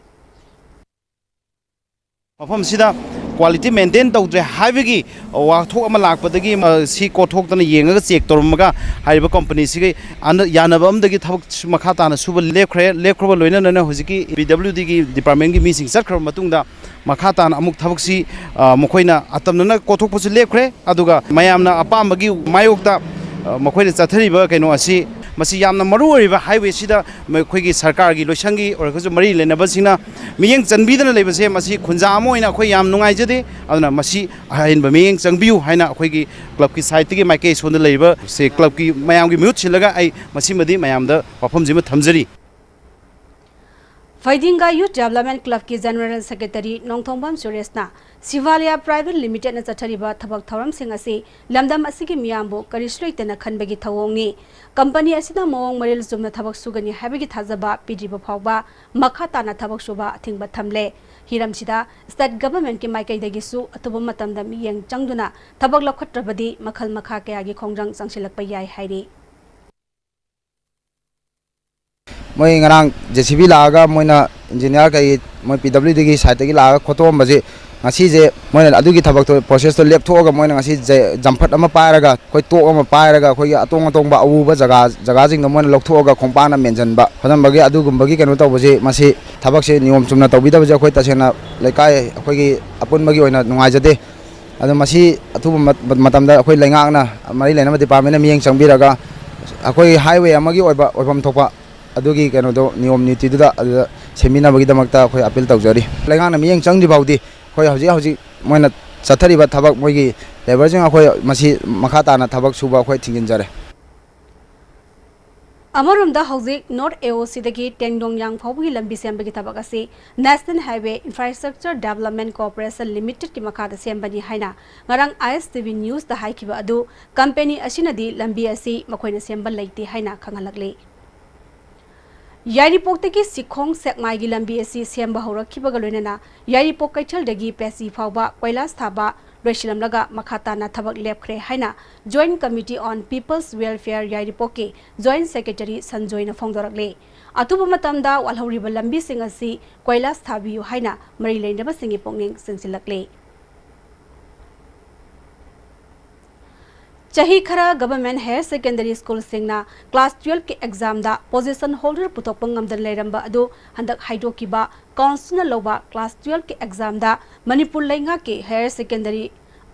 ꯃꯐꯝꯁꯤꯗ ꯀ꯭ꯋꯥꯂꯤꯇꯤ ꯃꯦꯟꯇꯦꯟ ꯇꯧꯗ꯭ꯔꯦ ꯍꯥꯏꯕꯒꯤ ꯋꯥꯊꯣꯛ ꯑꯃ ꯂꯥꯛꯄꯗꯒꯤ, ꯑ, ꯁꯤ ꯀꯣꯊꯣꯛꯇꯅ ꯌꯦꯡꯉꯒ ꯆꯦꯛ ꯇꯧꯔꯝꯃꯒ ꯍꯥꯏꯔꯤꯕ ꯀꯝꯄꯅꯤꯁꯤꯒ ꯌꯥꯅ-, ꯌꯥꯅꯕ ꯑꯃꯗꯒꯤ ꯊꯕꯛ ꯁꯨ-, ꯃꯈꯥ ꯇꯥꯅ ꯁꯨꯕ ꯂꯦꯞꯈ꯭ꯔꯦ꯫ ꯂꯦꯞꯈ꯭ꯔꯕ ꯂꯣꯏꯅꯅ ꯍꯧꯖꯤꯛꯀꯤ ꯄꯤ ꯗꯕ꯭ꯂꯤꯎ ꯗꯤꯒꯤ ꯗꯤꯄꯥꯔꯠꯃꯦꯟꯒꯤ ꯃꯤꯁꯤꯡ ꯆꯠꯈ꯭ꯔꯕ ꯃꯇꯨꯡꯗ ꯃꯈꯥ ꯇꯥꯅ ꯑꯃꯨꯛ ꯊꯕꯛꯁꯤ, ꯑ, ꯃꯈꯣꯏꯅ ꯑꯇꯝꯅꯅ ꯀꯣꯊꯣꯛꯄꯁꯨ ꯂꯦꯞꯈ꯭ꯔꯦ꯫ ꯑꯗꯨꯒ ꯃꯌꯥꯝꯅ ꯑꯄꯥꯝꯕꯒꯤ ꯃꯥꯌꯣꯛꯇ, ꯑ, ꯃꯈꯣꯏꯅ ꯆꯠꯊꯔꯤꯕ ꯀꯩꯅꯣ ꯑꯁꯤ, ꯃꯁꯤ ꯌꯥꯝꯅ ꯃꯔꯨ ꯑꯣꯏꯔꯤꯕ ꯍꯥꯏꯋꯦꯁꯤꯗ ꯑꯩꯈꯣꯏꯒꯤ ꯁꯔꯀꯥꯔꯒꯤ ꯂꯣꯏꯁꯪꯒꯤ ꯑꯣꯏꯔꯒꯁꯨ ꯃꯔꯤ ꯂꯩꯅꯕꯁꯤꯡꯅ ꯃꯤꯠꯌꯦꯡ ꯆꯟꯕꯤꯗꯅ ꯂꯩꯕꯁꯦ, ꯃꯁꯤ ꯈꯨꯟꯖꯥ ꯑꯃ ꯑꯣꯏꯅ ꯑꯩꯈꯣꯏ ꯌꯥꯝ ꯅꯨꯡꯉꯥꯏꯖꯗꯦ꯫ ꯑꯗꯨꯅ ꯃꯁꯤ ꯑꯍꯦꯟꯕ ꯃꯤꯠꯌꯦꯡ ꯆꯪꯕꯤꯌꯨ ꯍꯥꯏꯅ ꯑꯩꯈꯣꯏꯒꯤ ꯀ꯭ꯂꯕꯀꯤ ꯁꯥꯏꯠꯇꯒꯤ ꯃꯥꯏꯀꯩ ꯁꯣꯝꯗ ꯂꯩꯔꯤꯕ ꯁꯦ ꯀ꯭ꯂꯕꯀꯤ ꯃꯌꯥꯝꯒꯤ ꯃꯍꯨꯠ ꯁꯤꯜꯂꯒ ꯑꯩ ꯃꯁꯤꯃꯗꯤ ꯃꯌꯥꯝꯗ ꯋꯥꯐꯝꯁꯤꯃ ꯊꯝꯖꯔꯤ꯫ ꯐꯩꯗꯤꯡꯒꯥ ꯌꯨꯊ ꯗꯦꯕꯂꯞꯃꯦꯟ ꯀ꯭ꯂꯕꯀꯤ ꯖꯦꯅꯔꯦꯜ ꯁꯦꯀ꯭ꯔꯦꯇꯔꯤ ꯅꯣꯡꯊꯣꯡꯕꯝ ꯁꯨꯔꯦꯁꯅ ꯁꯤꯚꯥꯂꯤꯌꯥ ꯄ꯭ꯔꯥꯏꯚꯦꯠ ꯂꯤꯃꯤꯇꯦꯗꯅ ꯆꯠꯊꯔꯤꯕ ꯊꯕꯛ ꯊꯧꯔꯝꯁꯤꯡ ꯑꯁꯤ ꯂꯝꯗꯝ ꯑꯁꯤꯒꯤ ꯃꯤꯌꯥꯝꯕꯨ ꯀꯔꯤꯁꯨ ꯂꯩꯇꯅ ꯈꯟꯕꯒꯤ ꯊꯧꯑꯣꯡꯅꯤ꯫ ꯀꯝꯄꯅꯤ ꯑꯁꯤꯅ ꯃꯑꯣꯡ ꯃꯔꯤꯜ ꯆꯨꯝꯅ ꯊꯕꯛ ꯁꯨꯒꯅꯤ ꯍꯥꯏꯕꯒꯤ ꯊꯥꯖꯕ ꯄꯤꯗ꯭ꯔꯤꯕ ꯐꯥꯎꯕ ꯃꯈꯥ ꯇꯥꯅ ꯊꯕꯛ ꯁꯨꯕ ꯑꯊꯤꯡꯕ ꯊꯝꯂꯦ꯫ ꯍꯤꯔꯝꯁꯤꯗ ꯁ꯭ꯇꯦꯠ ꯒꯚꯔꯟꯃꯦꯟꯠꯀꯤ ꯃꯥꯏꯀꯩꯗꯒꯤꯁꯨ ꯑꯊꯨꯕ ꯃꯇꯝꯗ ꯃꯤꯠꯌꯦꯡ ꯆꯪꯗꯨꯅ ꯊꯕꯛ ꯂꯧꯈꯠꯇ꯭ꯔꯕꯗꯤ ꯃꯈꯜ ꯃꯈꯥ ꯀꯌꯥꯒꯤ ꯈꯣꯡꯖꯪ ꯆꯪꯁꯤꯜꯂꯛꯄ ꯌꯥꯏ ꯍꯥꯏꯔꯤ꯫ ꯃꯣꯏ ꯉꯔꯥꯡ ꯖꯦ ꯁꯤ ꯕꯤ ꯂꯥꯛꯑꯒ ꯃꯣꯏꯅ ꯏꯟꯖꯤꯅꯤꯌꯥꯔ ꯀꯩ ꯃꯣꯏ ꯄꯤ ꯗꯕ꯭ꯂꯤꯎ ꯗꯤꯒꯤ ꯁꯥꯏꯠꯇꯒꯤ ꯂꯥꯛꯑꯒ ꯈꯣꯠꯇꯣꯛꯑꯝꯕꯁꯦ ꯉꯁꯤꯁꯦ ꯃꯣꯏꯅ ꯑꯗꯨꯒꯤ ꯊꯕꯛꯇꯣ, ꯄ꯭ꯔꯣꯁꯦꯁꯇꯣ ꯂꯦꯞꯊꯣꯛꯑꯒ, ꯃꯣꯏꯅ ꯉꯁꯤ ꯖ-, ꯖꯝꯐꯠ ꯑꯃ ꯄꯥꯏꯔꯒ, ꯑꯩꯈꯣꯏ ꯇꯣꯛ ꯑꯃ ꯄꯥꯏꯔꯒ, ꯑꯩꯈꯣꯏꯒꯤ ꯑꯇꯣꯡ ꯑꯇꯣꯡꯕ ꯑꯎꯕ ꯖꯒꯥ, ꯖꯒꯥꯁꯤꯡꯗꯣ ꯃꯣꯏꯅ ꯂꯧꯊꯣꯛꯑꯒ ꯈꯣꯡꯄꯥꯛꯅ ꯃꯦꯟꯁꯤꯟꯕ ꯈꯣꯠꯆꯟꯕꯒꯤ, ꯑꯗꯨꯒꯨꯝꯕꯒꯤ ꯀꯩꯅꯣ ꯇꯧꯕꯁꯤ, ꯃꯁꯤ ꯊꯕꯛꯁꯦ ꯅꯤꯌꯣꯝ ꯆꯨꯝꯅ ꯇꯧꯕꯤꯗꯕꯁꯦ ꯑꯩꯈꯣꯏ ꯇꯁꯦꯡꯅ ꯂꯩꯀꯥꯏ ꯑꯩꯈꯣꯏꯒꯤ ꯑꯄꯨꯟꯕꯒꯤ ꯑꯣꯏꯅ ꯅꯨꯡꯉꯥꯏꯖꯗꯦ꯫ ꯑꯗꯣ ꯃꯁꯤ ꯑꯊꯨꯕ ꯃ-, ꯃꯇꯝꯗ ꯑꯩꯈꯣꯏ ꯂꯩꯉꯥꯛꯅ, ꯃꯔꯤ ꯂꯩꯅꯕ ꯗꯤꯄꯥꯔꯠꯃꯦꯟꯅ ꯃꯤꯠꯌꯦꯡ ꯆꯪꯕꯤꯔꯒ, ꯑꯩꯈꯣꯏ ꯍꯥꯏꯋꯦ ꯑꯃꯒꯤ ꯑꯣꯏꯕ ꯑꯣꯏꯐꯝ ꯊꯣꯛꯄ ꯑꯗꯨꯒꯤ ꯀꯩꯅꯣꯗꯣ, ꯅꯤꯌꯣꯝ ꯅꯤꯇꯤꯗꯨꯗ ꯑꯗꯨꯗ ꯁꯦꯝꯕꯤꯅꯕꯒꯤꯗꯃꯛꯇ ꯑꯩꯈꯣꯏ ꯑꯄꯤꯜ ꯇꯧꯖꯔꯤ꯫ ꯂꯩꯉꯥꯛꯅ ꯃꯤꯠꯌꯦꯡ ꯆꯪꯗ꯭ꯔꯤ ꯐꯥꯎꯗꯤ ꯑꯩꯈꯣꯏ ꯍꯧꯖꯤꯛ ꯍꯧꯖꯤꯛ ꯃꯣꯏꯅ ꯆꯠꯊꯔꯤꯕ ꯊꯕꯛ, ꯃꯣꯏꯒꯤ ꯂꯦꯕꯔꯁꯤꯡ, ꯑꯩꯈꯣꯏ ꯃꯁꯤ ꯃꯈꯥ ꯇꯥꯅ ꯊꯕꯛ ꯁꯨꯕ ꯑꯩꯈꯣꯏ ꯊꯤꯡꯖꯤꯟꯖꯔꯦ꯫ ꯑꯃꯔꯣꯝꯗ ꯍꯧꯖꯤꯛ ꯅꯣꯔꯠ ꯑꯦ ꯑꯣ ꯁꯤꯗꯒꯤ ꯇꯦꯡꯗꯣꯡꯌꯥꯡ ꯐꯥꯎꯕꯒꯤ ꯂꯝꯕꯤ ꯁꯦꯝꯕꯒꯤ ꯊꯕꯛ ꯑꯁꯤ National Highway Infrastructure Development Corporation Limitedꯀꯤ ꯃꯈꯥꯗ ꯁꯦꯝꯕꯅꯤ ꯍꯥꯏꯅ ꯉꯔꯥꯡ ꯑꯥꯏ ꯑꯦꯁ ꯇꯤ ꯚꯤ ꯅ꯭ꯌꯨꯁꯇ ꯍꯥꯏꯈꯤꯕ ꯑꯗꯨ ꯀꯝꯄꯦꯅꯤ ꯑꯁꯤꯅꯗꯤ ꯂꯝꯕꯤ ꯑꯁꯤ ꯃꯈꯣꯏꯅ ꯁꯦꯝꯕ ꯂꯩꯇꯦ ꯍꯥꯏꯅ ꯈꯪꯍꯜꯂꯛꯂꯤ꯫ ꯌꯥꯏꯔꯤꯄꯣꯛꯇꯒꯤ ꯁꯤꯈꯣꯡ ꯁꯦꯛꯃꯥꯏꯒꯤ ꯂꯝꯕꯤ ꯑꯁꯤ ꯁꯦꯝꯕ ꯍꯧꯔꯛꯈꯤꯕꯒ ꯂꯣꯏꯅꯅ ꯌꯥꯏꯔꯤꯄꯣꯛ ꯀꯩꯊꯦꯜꯗꯒꯤ ꯄꯦꯁꯤ ꯐꯥꯎꯕ ꯀꯣꯏꯂꯥꯁ ꯊꯥꯕ ꯂꯣꯏꯁꯤꯜꯂꯝꯂꯒ ꯃꯈꯥ ꯇꯥꯅ ꯊꯕꯛ ꯂꯦꯞꯈ꯭ꯔꯦ ꯍꯥꯏꯅ Joint Committee on People's Welfare ꯌꯥꯏꯔꯤꯄꯣꯛꯀꯤ Joint Secretary ꯁꯟꯖꯣꯏꯅ ꯐꯣꯡꯗꯣꯔꯛꯂꯤ꯫ ꯑꯊꯨꯕ ꯃꯇꯝꯗ ꯋꯥꯠꯍꯧꯔꯤꯕ ꯂꯝꯕꯤꯁꯤꯡ ꯑꯁꯤ ꯀꯣꯏꯂꯥꯁ ꯊꯥꯕꯤꯌꯨ ꯍꯥꯏꯅ ꯃꯔꯤ ꯂꯩꯅꯕꯁꯤꯡꯒꯤ ꯄꯨꯛꯅꯤꯡ ꯆꯤꯡꯁꯤꯜꯂꯛꯂꯤ꯫ ꯆꯍꯤ ꯈꯔ Government Higher Secondary Schoolꯁꯤꯡꯅ class twelveꯀꯤ examꯗ position holder ꯄꯨꯊꯣꯛꯄ ꯉꯝꯗꯅ ꯂꯩꯔꯝꯕ ꯑꯗꯨ ꯍꯟꯗꯛ ꯍꯥꯏꯗꯣꯛꯈꯤꯕ Councilꯅ ꯂꯧꯕ class twelveꯀꯤ examꯗ ꯃꯅꯤꯄꯨꯔ ꯂꯩꯉꯥꯛꯀꯤ higher secondary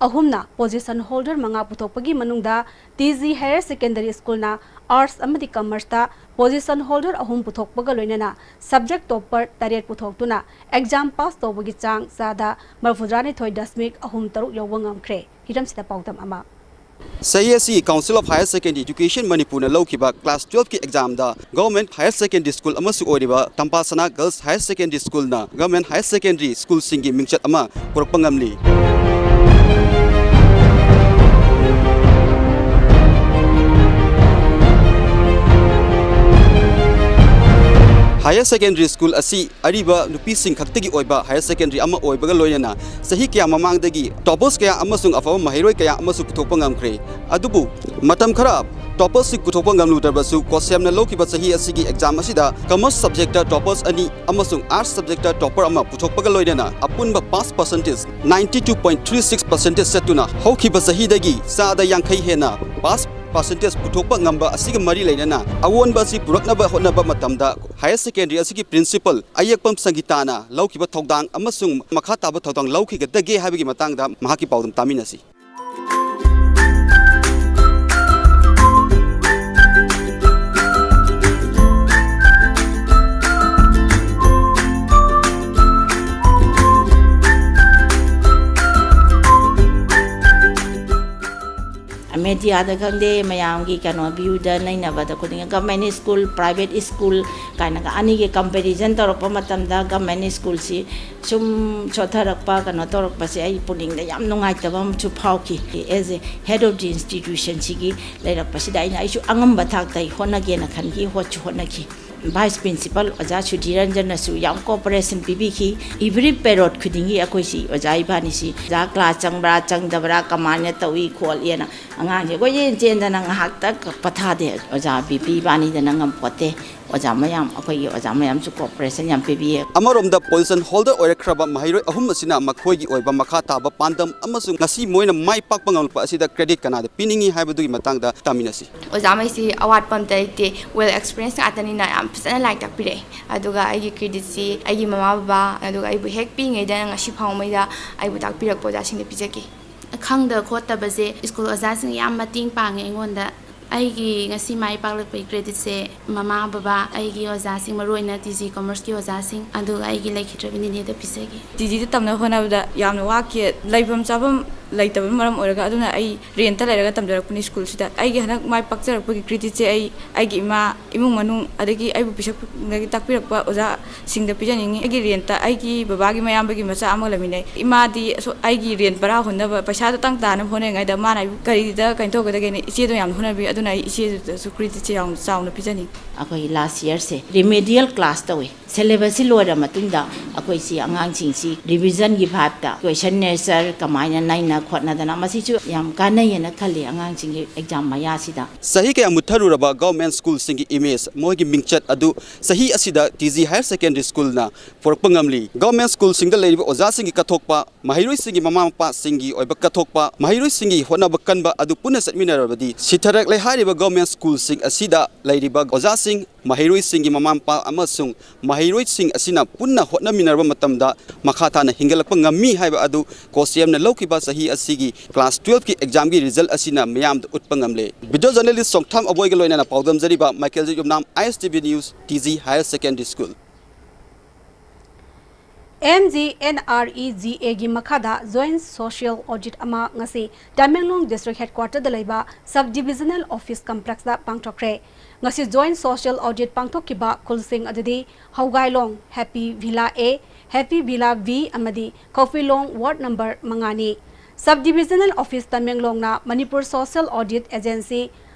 ꯑꯍꯨꯝꯅ position holder ꯃꯉꯥ ꯄꯨꯊꯣꯛꯄꯒꯤ ꯃꯅꯨꯡꯗ T G Higher Secondary Schoolꯅ Arts ꯑꯃꯗꯤ Commerceꯇ position holder ꯑꯍꯨꯝ ꯄꯨꯊꯣꯛꯄꯒ ꯂꯣꯏꯅꯅ subject topper ꯇꯔꯦꯠ ꯄꯨꯊꯣꯛꯇꯨꯅ exam pass ꯇꯧꯕꯒꯤ ꯆꯥꯡ ꯆꯥꯗ ꯃꯔꯤꯐꯨꯇꯔꯥꯅꯤꯊꯣꯏ ꯗꯁꯃꯤꯛ ꯑꯍꯨꯝ ꯇꯔꯨꯛ ꯌꯧꯕ ꯉꯝꯈ꯭ꯔꯦ꯫ ꯍꯤꯔꯝꯁꯤꯗ ꯄꯥꯎꯗꯝ ꯑꯃ꯫ ꯆꯍꯤ ꯑꯁꯤ Council of Higher Secondary Education ꯃꯅꯤꯄꯨꯔꯅ ꯂꯧꯈꯤꯕ class twelveꯀꯤ examꯗ Government Higher Secondary School ꯑꯃꯁꯨ ꯑꯣꯏꯔꯤꯕ ꯇꯝꯄꯥꯁꯅꯥ Girls Higher Secondary Schoolꯅ Government Higher Secondary Schoolꯁꯤꯡꯒꯤ ꯃꯤꯡꯆꯠ ꯑꯃ ꯄꯨꯔꯛꯄ ꯉꯝꯂꯤ꯫ Higher Secondary School ꯑꯁꯤ ꯑꯔꯤꯕ ꯅꯨꯄꯤꯁꯤꯡ ꯈꯛꯇꯒꯤ ꯑꯣꯏꯕ higher secondary ꯑꯃ ꯑꯣꯏꯕꯒ ꯂꯣꯏꯅꯅ ꯆꯍꯤ ꯀꯌꯥ ꯃꯃꯥꯡꯗꯒꯤ toppers ꯀꯌꯥ ꯑꯃꯁꯨꯡ ꯑꯐꯕ ꯃꯍꯩꯔꯣꯏ ꯀꯌꯥ ꯑꯃꯁꯨ ꯄꯨꯊꯣꯛꯄ ꯉꯝꯈ꯭ꯔꯦ꯫ ꯑꯗꯨꯕꯨ ꯃꯇꯝ ꯈꯔ toppersꯁꯤꯡ ꯄꯨꯊꯣꯛꯄ ꯉꯝꯂꯨꯗ꯭ꯔꯕꯁꯨ, ꯀꯣꯁꯦꯝꯅ ꯂꯧꯈꯤꯕ ꯆꯍꯤ ꯑꯁꯤꯒꯤ exam ꯑꯁꯤꯗ commerce subjectꯇ toppers ꯑꯅꯤ ꯑꯃꯁꯨꯡ arts subjectꯇ topper ꯑꯃ ꯄꯨꯊꯣꯛꯄꯒ ꯂꯣꯏꯅꯅ ꯑꯄꯨꯟꯕ pass percentage ninety two point three six percentage ꯆꯠꯇꯨꯅ, ꯍꯧꯈꯤꯕ ꯆꯍꯤꯗꯒꯤ ꯆꯥꯗ ꯌꯥꯡꯈꯩ ꯍꯦꯟꯅ pass percentage ꯄꯨꯊꯣꯛꯄ ꯉꯝꯕ ꯑꯁꯤꯒ ꯃꯔꯤ ꯂꯩꯅꯅ ꯑꯑꯣꯟꯕ ꯑꯁꯤ ꯄꯨꯔꯛꯅꯕ ꯍꯣꯠꯅꯕ ꯃꯇꯝꯗ higher secondary ꯑꯁꯤꯒꯤ principal ꯑꯌꯦꯛꯄꯝ ꯁꯪꯒꯤꯇꯥꯅ ꯂꯧꯈꯤꯕ ꯊꯧꯗꯥꯡ ꯑꯃꯁꯨꯡ ꯃꯈꯥ ꯇꯥꯕ ꯊꯧꯗꯥꯡ ꯂꯧꯈꯤꯒꯗꯒꯦ ꯍꯥꯏꯕꯒꯤ ꯃꯇꯥꯡꯗ ꯃꯍꯥꯛꯀꯤ ꯄꯥꯎꯗꯝ ꯇꯥꯃꯤꯟꯅꯁꯤ꯫ Mediaꯗ ꯈꯪꯗꯦ, ꯃꯌꯥꯝꯒꯤ ꯀꯩꯅꯣ viewꯗ ꯅꯩꯅꯕꯗ ꯈꯨꯗꯤꯡ government school, private school ꯀꯥꯏꯅꯒ ꯑꯅꯤꯒꯤ comparison ꯇꯧꯔꯛꯄ ꯃꯇꯝꯗ government schoolꯁꯤ ꯁꯨꯝ ꯁꯣꯠꯊꯔꯛꯄ, ꯀꯩꯅꯣ ꯇꯧꯔꯛꯄꯁꯦ ꯑꯩ ꯄꯨꯛꯅꯤꯡꯗ ꯌꯥꯝ ꯅꯨꯡꯉꯥꯏꯇꯕ ꯑꯃꯁꯨ ꯐꯥꯎꯈꯤ꯫ As a head of the institutionꯁꯤꯒꯤ ꯂꯩꯔꯛꯄꯁꯤꯗ ꯑꯩꯅ, ꯑꯩꯁꯨ ꯑꯉꯝꯕ ꯊꯥꯛꯇ ꯑꯩ ꯍꯣꯠꯅꯒꯦꯅ ꯈꯟꯈꯤ, ꯍꯣꯠꯁꯨ ꯍꯣꯠꯅꯈꯤ꯫ Vice principal ꯑꯣꯖꯥ ꯁꯨꯙꯤꯔꯟꯖꯟꯅꯁꯨ ꯌꯥꯝ cooperation ꯄꯤꯕꯤꯈꯤ꯫ Every period ꯈꯨꯗꯤꯡꯒꯤ ꯑꯩꯈꯣꯏꯁꯤ ꯑꯣꯖꯥ ꯏꯕꯥꯅꯤꯁꯤ ꯑꯣꯖꯥ class ꯆꯪꯕ꯭ꯔꯥ ꯆꯪꯗꯕ꯭ꯔꯥ, ꯀꯃꯥꯏꯅ ꯇꯧꯏ ꯈꯣꯠꯂꯤꯅ ꯑꯉꯥꯡꯁꯦ ꯀꯣꯏꯆꯦꯟ ꯆꯦꯟꯗꯅ ꯉꯥꯏꯍꯥꯛꯇ ꯄꯣꯊꯥꯗꯦ꯫ ꯑꯣꯖꯥ ꯕꯤ ꯄꯤ ꯏꯕꯥꯅꯤꯗꯅ ꯉꯝꯄꯣꯠꯇꯦ꯫ ꯑꯣꯖꯥ ꯃꯌꯥꯝ, ꯑꯩꯈꯣꯏꯒꯤ ꯑꯣꯖꯥ ꯃꯌꯥꯝꯁꯨ cooperation ꯌꯥꯝ ꯄꯤꯕꯤꯌꯦ꯫ ꯑꯃꯔꯣꯝꯗ position holder ꯑꯣꯏꯔꯛꯈ꯭ꯔꯕ ꯃꯍꯩꯔꯣꯏ ꯑꯍꯨꯝ ꯑꯁꯤꯅ ꯃꯈꯣꯏꯒꯤ ꯑꯣꯏꯕ ꯃꯈꯥ ꯇꯥꯕ ꯄꯥꯟꯗꯝ ꯑꯃꯁꯨꯡ ꯉꯁꯤ ꯃꯣꯏꯅ ꯃꯥꯏ ꯄꯥꯛꯄ ꯉꯝꯂꯛꯄ ꯑꯁꯤꯗ credit ꯀꯅꯥꯗ ꯄꯤꯅꯤꯡꯏ ꯍꯥꯏꯕꯗꯨꯒꯤ ꯃꯇꯥꯡꯗ ꯇꯥꯃꯤꯟꯅꯁꯤ꯫ ꯑꯣꯖꯥꯉꯩꯁꯤ ꯑꯋꯥꯠꯄ ꯑꯝꯇ ꯂꯩꯇꯦ, well experience ꯉꯥꯛꯇꯅꯤꯅ ꯌꯥꯝ ꯐꯖꯅ ꯂꯥꯏꯔꯤꯛ ꯇꯥꯛꯄꯤꯔꯛꯑꯦ꯫ ꯑꯗꯨꯒ ꯑꯩꯒꯤ creditꯁꯤ ꯑꯩꯒꯤ ꯃꯃꯥ ꯕꯕꯥ, ꯑꯗꯨꯒ ꯑꯩꯕꯨ ꯍꯦꯛ ꯄꯤꯛꯏꯉꯩꯗ ꯉꯁꯤ ꯐꯥꯎꯉꯩꯗ ꯑꯩꯕꯨ ꯇꯥꯛꯄꯤꯔꯛꯄ ꯑꯣꯖꯥꯁꯤꯡꯗ ꯄꯤꯖꯒꯦ꯫ ꯈꯪꯗ ꯈꯣꯠꯇꯕꯁꯦ school ꯑꯣꯖꯥꯁꯤꯡ ꯌꯥꯝ ꯃꯇꯦꯡ ꯄꯥꯡꯉꯦ ꯑꯩꯉꯣꯟꯗ꯫ ꯑꯩꯒꯤ ꯉꯁꯤ ꯃꯥꯏ ꯄꯥꯛꯂꯛꯄꯒꯤ creditꯁꯦ ꯃꯃꯥ ꯕꯕꯥ, ꯑꯩꯒꯤ ꯑꯣꯖꯥꯁꯤꯡ, ꯃꯔꯨ ꯑꯣꯏꯅ ꯇꯤ ꯖꯤ commerceꯀꯤ ꯑꯣꯖꯥꯁꯤꯡ, ꯑꯗꯨꯒ ꯑꯩꯒꯤ ꯂꯩꯈꯤꯗ꯭ꯔꯕ ꯅꯦꯅꯦꯗ ꯄꯤꯖꯒꯦ꯫ ꯇꯤ ꯖꯤꯗ ꯇꯝꯅꯕ ꯍꯣꯠꯅꯕꯗ ꯌꯥꯝꯅ ꯋꯥꯈꯤ꯫ ꯂꯩꯐꯝ ꯆꯥꯐꯝ ꯂꯩꯇꯕꯅ ꯃꯔꯝ ꯑꯣꯏꯔꯒ, ꯑꯗꯨꯅ ꯑꯩ ꯔꯦꯟꯇ ꯂꯩꯔꯒ ꯇꯝꯖꯔꯛꯄꯅꯤ ꯁ꯭ꯀꯨꯜꯁꯤꯗ꯫ ꯑꯩꯒꯤ ꯍꯟꯗꯛ ꯃꯥꯏ ꯄꯥꯛꯆꯔꯛꯄꯒꯤ ꯀ꯭ꯔꯤꯗꯤꯠꯁꯦ ꯑꯩ, ꯑꯩꯒꯤ ꯏꯃꯥ, ꯏꯃꯨꯡ ꯃꯅꯨꯡ, ꯑꯗꯒꯤ ꯑꯩꯕꯨ ꯄꯤꯁꯛ ꯄꯤꯛꯅꯒꯤ ꯇꯥꯛꯄꯤꯔꯛꯄ ꯑꯣꯖꯥꯁꯤꯡꯗ ꯄꯤꯖꯅꯤꯡꯉꯤ꯫ ꯑꯩꯒꯤ ꯔꯦꯟꯇ ꯑꯩꯒꯤ ꯕꯕꯥꯒꯤ ꯃꯌꯥꯝꯕꯒꯤ ꯃꯆꯥ ꯑꯃꯒ ꯂꯩꯃꯤꯟꯅꯩ꯫ ꯏꯃꯥꯗꯤ ꯑꯁꯨ-, ꯑꯩꯒꯤ ꯔꯦꯟ ꯚꯔꯥ ꯍꯨꯟꯅꯕ ꯄꯩꯁꯥꯗꯨꯇꯪ ꯇꯥꯅꯕ ꯍꯣꯠꯅꯔꯤꯉꯩꯗ ꯃꯥꯅ ꯑꯩꯕꯨ ꯀꯔꯤꯗ ꯀꯩꯅꯣ ꯇꯧꯒꯗꯒꯦꯅ ꯏꯆꯦꯗꯣ ꯌꯥꯝ ꯍꯣꯠꯅꯕꯤ꯫ ꯑꯗꯨꯅ ꯑꯩ ꯏꯆꯦꯗꯨꯗꯁꯨ ꯀ꯭ꯔꯤꯗꯤꯠꯁꯦ ꯌꯥꯝ ꯆꯥꯎꯅ ꯄꯤꯖꯅꯤꯡꯉꯤ꯫ ꯑꯩꯈꯣꯏ ꯂꯥꯁ ꯌꯔꯁꯦ ꯔꯤꯃꯦꯗꯤꯌꯦꯜ ꯀ꯭ꯂꯥꯁ ꯇꯧꯋꯦ꯫ ꯁꯦꯂꯦꯕꯁꯁꯤ ꯂꯣꯏꯔ ꯃꯇꯨꯡꯗ ꯑꯩꯈꯣꯏꯁꯤ ꯑꯉꯥꯡꯁꯤꯡꯁꯤ ꯔꯤꯚꯤꯖꯟꯒꯤ ꯚꯥꯞꯇ ꯀ꯭ꯋꯦꯁꯟ ꯑꯦꯟꯁꯔ ꯀꯃꯥꯏꯅ ꯅꯩꯅ ꯈꯣꯠꯅꯗꯅ, ꯃꯁꯤꯁꯨ ꯌꯥꯝ ꯀꯥꯟꯅꯩꯌꯦꯅ ꯈꯜꯂꯤ ꯑꯉꯥꯡꯁꯤꯡꯒꯤ ꯑꯦꯛꯖꯥꯝ ꯃꯌꯥꯁꯤꯗ꯫ ꯆꯍꯤ ꯀꯌꯥ ꯃꯨꯠꯊꯔꯨꯔꯕ ꯒꯚꯔꯟꯃꯦꯟꯠ ꯁ꯭ꯀꯨꯜꯁꯤꯡꯒꯤ ꯏꯃꯦꯖ, ꯃꯈꯣꯏꯒꯤ ꯃꯤꯡꯆꯠ ꯑꯗꯨ ꯆꯍꯤ ꯑꯁꯤꯗ ꯇꯤ ꯖꯤ ꯍꯥꯌꯔ ꯁꯦꯀꯦꯟꯗꯔꯤ ꯁ꯭ꯀꯨꯜꯅ ꯄꯨꯔꯛꯄ ꯉꯝꯂꯤ꯫ ꯒꯚꯔꯟꯃꯦꯟꯠ ꯁ꯭ꯀꯨꯜꯁꯤꯡꯗ ꯂꯩꯔꯤꯕ ꯑꯣꯖꯥꯁꯤꯡꯒꯤ ꯀꯠꯊꯣꯛꯄ, ꯃꯍꯩꯔꯣꯏꯁꯤꯡꯒꯤ ꯃꯃꯥ ꯃꯄꯥꯁꯤꯡꯒꯤ ꯑꯣꯏꯕ ꯀꯠꯊꯣꯛꯄ, ꯃꯍꯩꯔꯣꯏꯁꯤꯡꯒꯤ ꯍꯣꯠꯅꯕ ꯀꯟꯕ ꯑꯗꯨ ꯄꯨꯟꯅ ꯆꯠꯃꯤꯟꯅꯔꯕꯗꯤ ꯁꯤꯊꯔꯛꯂꯦ ꯍꯥꯏꯔꯤꯕ ꯒꯚꯔꯟꯃꯦꯟꯠ ꯁ꯭ꯀꯨꯜꯁꯤꯡ ꯑꯁꯤꯗ ꯂꯩꯔꯤꯕ ꯑꯣꯖꯥꯁꯤꯡ, ꯃꯍꯩꯔꯣꯏꯁꯤꯡꯒꯤ ꯃꯃꯥ ꯃꯄꯥ ꯑꯃꯁꯨꯡ ꯃꯍꯩꯔꯣꯏꯁꯤꯡ ꯑꯁꯤꯅ ꯄꯨꯟꯅ ꯍꯣꯠꯅꯃꯤꯟꯅꯔꯕ ꯃꯇꯝꯗ ꯃꯈꯥ ꯇꯥꯅ ꯍꯤꯡꯒꯠꯂꯛꯄ ꯉꯝꯃꯤ ꯍꯥꯏꯕ ꯑꯗꯨ ꯀꯣꯁꯤꯌꯝꯅ ꯂꯧꯈꯤꯕ ꯆꯍꯤ ꯑꯁꯤꯒꯤ ꯀ꯭ꯂꯥꯁ ꯇꯨꯌꯦꯜꯐꯀꯤ ꯑꯦꯛꯖꯥꯝꯒꯤ ꯔꯤꯖꯜ ꯑꯁꯤꯅ ꯃꯤꯌꯥꯝꯗ ꯎꯠꯄ ꯉꯝꯂꯦ꯫ ꯚꯤꯗꯤꯑꯣ ꯖꯔꯅꯦꯂꯤꯁ ꯆꯣꯡꯊꯥꯝ ꯑꯕꯣꯏꯒ ꯂꯣꯏꯅꯅ ꯄꯥꯎꯗꯝꯖꯔꯤꯕ Michael Yumnam, I S T V news, T G higher secondary school. M G N R E G ꯑꯦꯒꯤ ꯃꯈꯥꯗ ꯖꯣꯏꯟꯠ ꯁꯣꯁꯤꯌꯦꯜ ꯑꯣꯗꯤꯠ ꯑꯃ ꯉꯁꯤ ꯇꯃꯦꯡꯂꯣꯡ ꯗꯤꯁꯇ꯭ꯔꯤꯛ ꯍꯦꯗꯀ꯭ꯋꯥꯇꯔꯗ ꯂꯩꯕ ꯁꯕ ꯗꯤꯕꯤꯖꯅꯦꯜ ꯑꯣꯐꯤꯁ ꯀꯝꯄ꯭ꯂꯦꯛꯁꯇ ꯄꯥꯡꯊꯣꯛꯈ꯭ꯔꯦ꯫ ꯉꯁꯤ ꯖꯣꯏꯟꯠ ꯁꯣꯁꯤꯌꯦꯜ ꯑꯣꯗꯤꯠ ꯄꯥꯡꯊꯣꯛꯈꯤꯕ ꯈꯨꯜꯁꯤꯡ ꯑꯗꯨꯗꯤ Haogailong, happy villa A, happy villa B ꯑꯃꯗꯤ ꯈꯧꯐꯤꯂꯣꯡ ꯋꯥꯔꯗ ꯅꯝꯕꯔ ꯃꯉꯥꯅꯤ꯫ ꯁꯕ ꯗꯤꯕꯤꯖꯅꯦꯜ ꯑꯣꯐꯤꯁ ꯇꯃꯦꯡꯂꯣꯡꯅ Manipur social audit agency,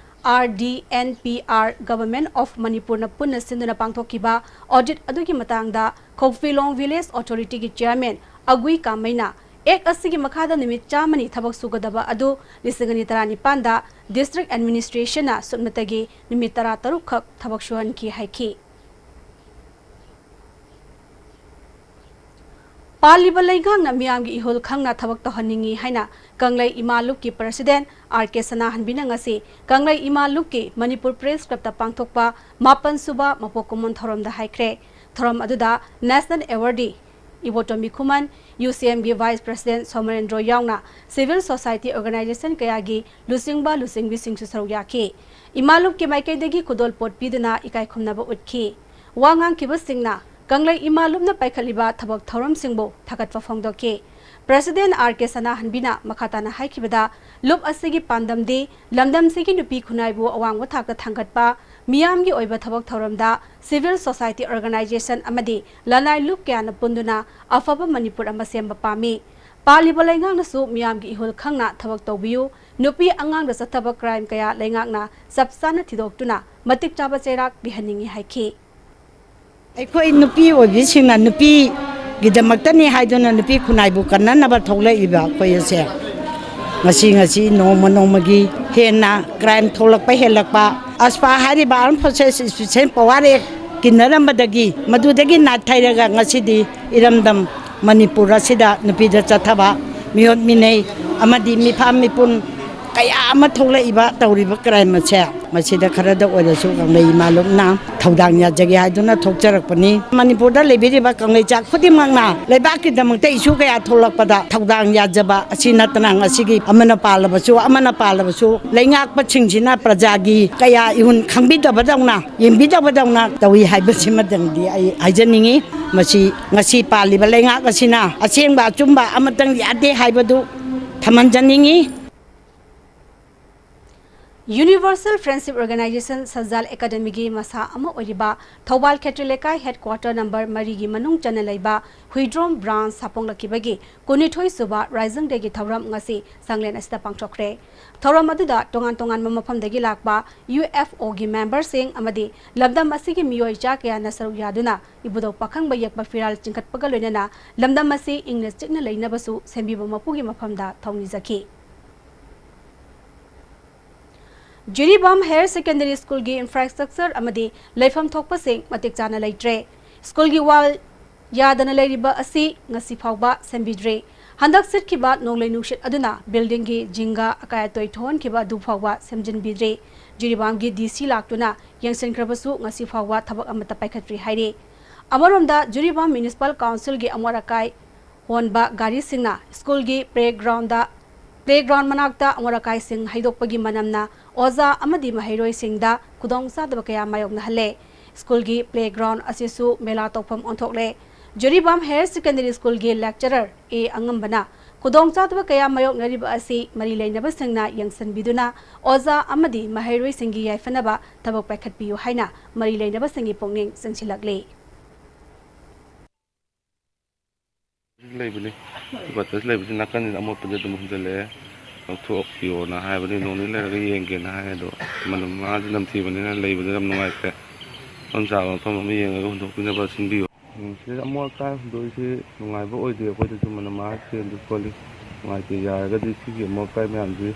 R D and P R, government of ꯃꯅꯤꯄꯨꯔꯅ ꯄꯨꯟꯅ ꯁꯤꯟꯗꯨꯅ ꯄꯥꯡꯊꯣꯛꯈꯤꯕ ꯑꯣꯗꯤꯠ ꯑꯗꯨꯒꯤ ꯃꯇꯥꯡꯗ ꯈꯧꯐꯤꯂꯣꯡ ꯚꯤꯂꯦꯖ ꯑꯣꯊꯣꯔꯤꯇꯤꯒꯤ ꯆꯤꯌꯔꯃꯦꯟ ꯑꯒꯨꯏ ꯀꯥꯃꯩꯅ ꯑꯦꯛ ꯑꯁꯤꯒꯤ ꯃꯈꯥꯗ ꯅꯨꯃꯤꯠ ꯆꯥꯝꯃꯅꯤ ꯊꯕꯛ ꯁꯨꯒꯗꯕ ꯑꯗꯨ ꯂꯤꯁꯤꯡ ꯑꯅꯤ ꯇꯔꯥꯅꯤꯄꯥꯟꯗ ꯗꯤꯁꯇ꯭ꯔꯤꯛ ꯑꯦꯗꯃꯤꯅꯤꯁꯇ꯭ꯔꯦꯁꯟꯅ ꯁꯨꯞꯅꯇꯒꯤ ꯅꯨꯃꯤꯠ ꯇꯔꯥꯇꯔꯨꯛ ꯈꯛ ꯊꯕꯛ ꯁꯨꯍꯟꯈꯤ ꯍꯥꯏꯈꯤ꯫ ꯄꯥꯜꯂꯤꯕ ꯂꯩꯉꯥꯛꯅ ꯃꯤꯌꯥꯝꯒꯤ ꯏꯍꯨꯜ ꯈꯪꯅ ꯊꯕꯛ ꯇꯧꯍꯟꯅꯤꯡꯏ ꯍꯥꯏꯅ ꯀꯪꯂꯩ ꯏꯃꯥ ꯂꯨꯞꯀꯤ ꯄ꯭ꯔꯁꯤꯗꯦꯟ ꯑꯥꯔ ꯀꯦ ꯁꯅꯥꯍꯟꯕꯤꯅ ꯉꯁꯤ ꯀꯪꯂꯩ ꯏꯃꯥ ꯂꯨꯞꯀꯤ ꯃꯅꯤꯄꯨꯔ ꯄ꯭ꯔꯦꯁ ꯀ꯭ꯂꯕꯇ ꯄꯥꯡꯊꯣꯛꯄ ꯃꯥꯄꯟ ꯁꯨꯕ ꯃꯄꯣꯛ ꯀꯨꯝꯑꯣꯟ ꯊꯧꯔꯝꯗ ꯍꯥꯏꯈ꯭ꯔꯦ꯫ ꯊꯧꯔꯝ ꯑꯗꯨꯗ ꯅꯦꯁꯅꯦꯜ ꯑꯦꯋꯥꯔꯗꯤ ꯏꯕꯣꯇꯣꯝꯕꯤ ꯈꯨꯃꯟ, ꯌꯨ ꯁꯤ ꯑꯦꯝꯒꯤ ꯚꯥꯏꯁ ꯄ꯭ꯔꯁꯤꯗꯦꯟ ꯁꯣꯃꯔꯦꯟꯗ꯭ꯔꯣ ꯌꯥꯎꯅ ꯁꯤꯚꯤꯜ ꯁꯣꯁꯥꯏꯇꯤ ꯑꯣꯔꯒꯅꯥꯏꯖꯦꯁꯟ ꯀꯌꯥꯒꯤ ꯂꯨꯆꯤꯡꯕ ꯂꯨꯆꯤꯡꯕꯤꯁꯤꯡꯁꯨ ꯁꯔꯨꯛ ꯌꯥꯈꯤ꯫ ꯏꯃꯥ ꯂꯨꯞꯀꯤ ꯃꯥꯏꯀꯩꯗꯒꯤ ꯈꯨꯗꯣꯜꯄꯣꯠ ꯄꯤꯗꯨꯅ ꯏꯀꯥꯏ ꯈꯨꯝꯅꯕ ꯎꯠꯈꯤ꯫ ꯋꯥ ꯉꯥꯡꯈꯤꯕꯁꯤꯡꯅ ꯀꯪꯂꯩ ꯏꯃꯥ ꯂꯨꯞꯅ ꯄꯥꯏꯈꯠꯂꯤꯕ ꯊꯕꯛ ꯊꯧꯔꯝꯁꯤꯡꯕꯨ ꯊꯥꯒꯠꯄ ꯐꯣꯡꯗꯣꯛꯈꯤ꯫ ꯄ꯭ꯔꯦꯁꯤꯗꯦꯟꯠ ꯑꯥꯔ ꯀꯦ ꯁꯅꯥꯍꯟꯕꯤꯅ ꯃꯈꯥ ꯇꯥꯅ ꯍꯥꯏꯈꯤꯕꯗ, ꯂꯨꯞ ꯑꯁꯤꯒꯤ ꯄꯥꯟꯗꯝꯗꯤ ꯂꯝꯗꯝꯁꯤꯒꯤ ꯅꯨꯄꯤ ꯈꯨꯟꯅꯥꯏꯕꯨ ꯑꯋꯥꯡꯕ ꯊꯥꯛꯇ ꯊꯥꯡꯒꯠꯄ, ꯃꯤꯌꯥꯝꯒꯤ ꯑꯣꯏꯕ ꯊꯕꯛ ꯊꯧꯔꯝꯗ civil society organisation ꯑꯃꯗꯤ ꯂꯅꯥꯏ ꯂꯨꯞ ꯀꯌꯥꯅ ꯄꯨꯟꯗꯨꯅ ꯑꯐꯕ ꯃꯅꯤꯄꯨꯔ ꯑꯃ ꯁꯦꯝꯕ ꯄꯥꯝꯃꯤ꯫ ꯄꯥꯜꯂꯤꯕ ꯂꯩꯉꯥꯛꯅꯁꯨ ꯃꯤꯌꯥꯝꯒꯤ ꯏꯍꯨꯜ ꯈꯪꯅ ꯊꯕꯛ ꯇꯧꯕꯤꯌꯨ꯫ ꯅꯨꯄꯤ ꯑꯉꯥꯡꯗ ꯆꯠꯊꯕ crime ꯀꯌꯥ ꯂꯩꯉꯥꯛꯅ ꯆꯞ ꯆꯥꯅ ꯊꯤꯗꯣꯛꯇꯨꯅ ꯃꯇꯤꯛ ꯆꯥꯕ ꯆꯩꯔꯥꯛ ꯄꯤꯍꯟꯅꯤꯡꯏ ꯍꯥꯏꯈꯤ꯫ ꯑꯩꯈꯣꯏ ꯅꯨꯄꯤ ꯑꯣꯏꯕꯤꯁꯤꯡꯅ ꯅꯨꯄꯤꯒꯤꯗꯃꯛꯇꯅꯤ ꯍꯥꯏꯗꯨꯅ ꯅꯨꯄꯤ ꯈꯨꯟꯅꯥꯏꯕꯨ ꯀꯟꯅꯅꯕ ꯊꯣꯛꯂꯛꯏꯕ ꯑꯩꯈꯣꯏ ꯑꯁꯦ ꯉꯁꯤ ꯉꯁꯤ ꯅꯣꯡꯃ ꯅꯣꯡꯃꯒꯤ ꯍꯦꯟꯅ crime ꯊꯣꯛꯂꯛꯄ ꯍꯦꯜꯂꯛꯄ, ꯑꯁꯄꯥ ꯍꯥꯏꯔꯤꯕ Armed Forces Special Power Act ꯀꯤꯟꯅꯔꯝꯕꯗꯒꯤ ꯃꯗꯨꯗꯒꯤ ꯅꯥꯊꯩꯔꯒ ꯉꯁꯤꯗꯤ ꯏꯔꯝꯗꯝ ꯃꯅꯤꯄꯨꯔ ꯑꯁꯤꯗ ꯅꯨꯄꯤꯗ ꯆꯠꯊꯕ, ꯃꯤꯑꯣꯠ ꯃꯤꯅꯩ ꯑꯃꯗꯤ ꯃꯤꯐꯥ ꯃꯤꯄꯨꯟ ꯀꯌꯥ ꯑꯃ ꯊꯣꯛꯂꯛꯏꯕ ꯇꯧꯔꯤꯕ crime ꯑꯁꯦ, ꯃꯁꯤꯗ ꯈꯔꯗ ꯑꯣꯏꯔꯁꯨ ꯀꯪꯂꯩ ꯏꯃꯥ ꯂꯨꯞꯅ ꯊꯧꯗꯥꯡ ꯌꯥꯖꯒꯦ ꯍꯥꯏꯗꯨꯅ ꯊꯣꯛꯆꯔꯛꯄꯅꯤ꯫ ꯃꯅꯤꯄꯨꯔꯗ ꯂꯩꯕꯤꯔꯤꯕ ꯀꯪꯂꯩꯆꯥ ꯈꯨꯗꯤꯡꯃꯛꯅ ꯂꯩꯕꯥꯛꯀꯤꯗꯃꯛꯇ issue ꯀꯌꯥ ꯊꯣꯛꯂꯛꯄꯗ ꯊꯧꯗꯥꯡ ꯌꯥꯖꯕ ꯑꯁꯤ ꯅꯠꯇꯅ ꯉꯁꯤꯒꯤ ꯑꯃꯅ ꯄꯥꯜꯂꯕꯁꯨ ꯑꯃꯅ ꯄꯥꯜꯂꯕꯁꯨ ꯂꯩꯉꯥꯛꯄꯁꯤꯡꯁꯤꯅ ꯄ꯭ꯔꯖꯥꯒꯤ ꯀꯌꯥ ꯏꯍꯨꯟ ꯈꯪꯕꯤꯗꯕꯗꯧꯅ, ꯌꯦꯡꯕꯤꯗꯕꯗꯧꯅ ꯇꯧꯏ ꯍꯥꯏꯕꯁꯤꯃꯗꯪꯗꯤ ꯑꯩ ꯍꯥꯏꯖꯅꯤꯡꯏ꯫ ꯃꯁꯤ ꯉꯁꯤ ꯄꯥꯜꯂꯤꯕ ꯂꯩꯉꯥꯛ ꯑꯁꯤꯅ ꯑꯁꯦꯡꯕ ꯑꯆꯨꯝꯕ ꯑꯃꯇꯪ ꯌꯥꯗꯦ ꯍꯥꯏꯕꯗꯨ ꯊꯝꯍꯟꯖꯅꯤꯡꯏ꯫ Universal Friendship Organisation ꯁꯟꯖꯥꯜ ꯑꯦꯀꯥꯗꯃꯤꯒꯤ ꯃꯁꯥ ꯑꯃ ꯑꯣꯏꯔꯤꯕ ꯊꯧꯕꯥꯜ ꯈꯦꯇ꯭ꯔꯤ ꯂꯩꯀꯥꯏ headquarter number ꯃꯔꯤꯒꯤ ꯃꯅꯨꯡ ꯆꯟꯅ ꯂꯩꯕ ꯍꯨꯏꯗ꯭ꯔꯣꯝ branch ꯁꯥꯄꯣꯡꯂꯛꯈꯤꯕꯒꯤ ꯀꯨꯟꯅꯤꯊꯣꯏ ꯁꯨꯕ Rising Dayꯒꯤ ꯊꯧꯔꯝ ꯉꯁꯤ ꯆꯥꯡꯂꯦꯟ ꯑꯁꯤꯗ ꯄꯥꯡꯊꯣꯛꯈ꯭ꯔꯦ꯫ ꯊꯧꯔꯝ ꯑꯗꯨꯗ ꯇꯣꯉꯥꯟ ꯇꯣꯉꯥꯟꯕ ꯃꯐꯝꯗꯒꯤ ꯂꯥꯛꯄ UFOꯒꯤ memberꯁꯤꯡ ꯑꯃꯗꯤ ꯂꯝꯗꯝ ꯑꯁꯤꯒꯤ ꯃꯤꯑꯣꯏ ꯆꯥ ꯀꯌꯥꯅ ꯁꯔꯨꯛ ꯌꯥꯗꯨꯅ ꯏꯕꯨꯙꯧ ꯄꯥꯈꯪꯕ ꯌꯦꯛꯄ ꯐꯤꯔꯥꯜ ꯆꯤꯡꯈꯠꯄꯒ ꯂꯣꯏꯅꯅ ꯂꯝꯗꯝ ꯑꯁꯤ ꯏꯪꯅ ꯆꯤꯛꯅ ꯂꯩꯅꯕꯁꯨ ꯁꯦꯝꯕꯤꯕ ꯃꯄꯨꯒꯤ ꯃꯐꯝꯗ ꯊꯧꯅꯤꯖꯈꯤ꯫ ꯖꯤꯔꯤꯕꯥꯝ Higher Secondary Schoolꯒꯤ infrastructure ꯑꯃꯗꯤ ꯂꯩꯐꯝ ꯊꯣꯛꯄꯁꯤꯡ ꯃꯇꯤꯛ ꯆꯥꯅ ꯂꯩꯇ꯭ꯔꯦ꯫ ꯁ꯭ꯀꯨꯜꯒꯤ wall ꯌꯥꯗꯅ ꯂꯩꯔꯤꯕ ꯑꯁꯤ ꯉꯁꯤ ꯐꯥꯎꯕ ꯁꯦꯝꯕꯤꯗ꯭ꯔꯤ꯫ ꯍꯟꯗꯛ ꯁꯤꯠꯈꯤꯕ ꯅꯣꯡꯂꯩ ꯅꯨꯡꯁꯤꯠ ꯑꯗꯨꯅ buildingꯒꯤ ꯖꯤꯡꯒ ꯑꯀꯥꯏ ꯑꯇꯣꯏ ꯊꯣꯛꯍꯟꯈꯤꯕ ꯑꯗꯨ ꯐꯥꯎꯕ ꯁꯦꯝꯖꯤꯟꯕꯤꯗ꯭ꯔꯤ꯫ ꯖꯤꯔꯤꯕꯥꯝꯒꯤ DC ꯂꯥꯛꯇꯨꯅ ꯌꯦꯡꯁꯤꯟꯈ꯭ꯔꯕꯁꯨ ꯉꯁꯤ ꯐꯥꯎꯕ ꯊꯕꯛ ꯑꯃꯠꯇ ꯄꯥꯏꯈꯠꯇ꯭ꯔꯤ ꯍꯥꯏꯔꯤ꯫ ꯑꯃꯔꯣꯝꯗ ꯖꯤꯔꯤꯕꯥꯝ Municipal Councilꯒꯤ ꯑꯃꯣꯠ ꯑꯀꯥꯏ ꯍꯣꯟꯕ ꯒꯥꯔꯤꯁꯤꯡꯅ ꯁ꯭ꯀꯨꯜꯒꯤ playgroundꯗ, playground ꯃꯅꯥꯛꯇ ꯑꯃꯣꯠ ꯑꯀꯥꯏꯁꯤꯡ ꯍꯩꯗꯣꯛꯄꯒꯤ ꯃꯅꯝꯅ ꯑꯣꯖꯥ ꯑꯃꯗꯤ ꯃꯍꯩꯔꯣꯏꯁꯤꯡꯗ ꯈꯨꯗꯣꯡꯆꯥꯗꯕ ꯀꯌꯥ ꯃꯥꯌꯣꯛꯅꯍꯜꯂꯦ꯫ ꯁ꯭ꯀꯨꯜꯒꯤ ꯄ꯭ꯂꯦꯒ꯭ꯔꯥꯎꯟ ꯑꯁꯤꯁꯨ ꯃꯦꯂꯥ ꯇꯧꯐꯝ ꯑꯣꯟꯊꯣꯛꯂꯦ꯫ ꯖꯤꯔꯤꯕꯥꯝ ꯍꯥꯌꯔ ꯁꯦꯀꯦꯟꯗꯔꯤ ꯁ꯭ꯀꯨꯜꯒꯤ ꯂꯦꯛꯆꯔꯔ ꯑꯦ ꯑꯉꯝꯕꯅ ꯈꯨꯗꯣꯡꯆꯥꯗꯕ ꯀꯌꯥ ꯃꯥꯌꯣꯛꯅꯔꯤꯕ ꯑꯁꯤ ꯃꯔꯤ ꯂꯩꯅꯕꯁꯤꯡꯅ ꯌꯦꯡꯁꯤꯟꯕꯤꯗꯨꯅ ꯑꯣꯖꯥ ꯑꯃꯗꯤ ꯃꯍꯩꯔꯣꯏꯁꯤꯡꯒꯤ ꯌꯥꯏꯐꯅꯕ ꯊꯕꯛ ꯄꯥꯏꯈꯠꯄꯤꯌꯨ ꯍꯥꯏꯅ ꯃꯔꯤ ꯂꯩꯅꯕꯁꯤꯡꯒꯤ ꯄꯨꯛꯅꯤꯡ ꯆꯤꯡꯁꯤꯜꯂꯛꯂꯤ꯫ ꯂꯩꯕꯅꯤ꯫ ꯀ꯭ꯋꯥꯇꯔꯁ ꯂꯩꯕꯁꯤ ꯅꯥꯀꯟꯁꯤꯗ ꯑꯃꯣꯠꯄꯗꯤ ꯑꯗꯨꯝ ꯍꯨꯟꯖꯜꯂꯛꯑꯦ꯫ ꯂꯧꯊꯣꯛꯄꯤꯌꯣꯅ ꯍꯥꯏꯕꯅꯤ, ꯅꯣꯡ ꯅꯤꯅꯤ ꯂꯩꯔꯒ ꯌꯦꯡꯒꯦꯅ ꯍꯥꯏ, ꯑꯗꯣ ꯃꯅꯝ ꯃꯍꯥꯁꯤ ꯅꯝꯊꯤꯕꯅꯤꯅ ꯂꯩꯕꯗ ꯌꯥꯝ ꯅꯨꯡꯉꯥꯏꯇ꯭ꯔꯦ꯫ ꯃꯐꯝ ꯆꯥꯕ ꯃꯐꯝ ꯑꯃ ꯌꯦꯡꯉꯒ ꯍꯨꯟꯗꯣꯛꯄꯤꯅꯕ ꯁꯤꯟꯕꯤꯌꯨ꯫ ꯎꯝ, ꯁꯤꯗ ꯑꯃꯣꯠ ꯑꯀꯥꯏ ꯍꯨꯟꯗꯣꯛꯏꯁꯤ ꯅꯨꯡꯉꯥꯏꯕ ꯑꯣꯏꯗꯦ꯫ ꯑꯩꯈꯣꯏꯗꯁꯨ ꯃꯅꯝ ꯃꯍꯥ ꯆꯦꯟꯗꯤ ꯈꯣꯠꯂꯤ, ꯅꯨꯡꯉꯥꯏꯇꯦ꯫ ꯌꯥꯔꯒꯗꯤ ꯁꯤꯒꯤ ꯑꯃꯣꯠ ꯑꯀꯥꯏ ꯃꯌꯥꯝꯁꯤ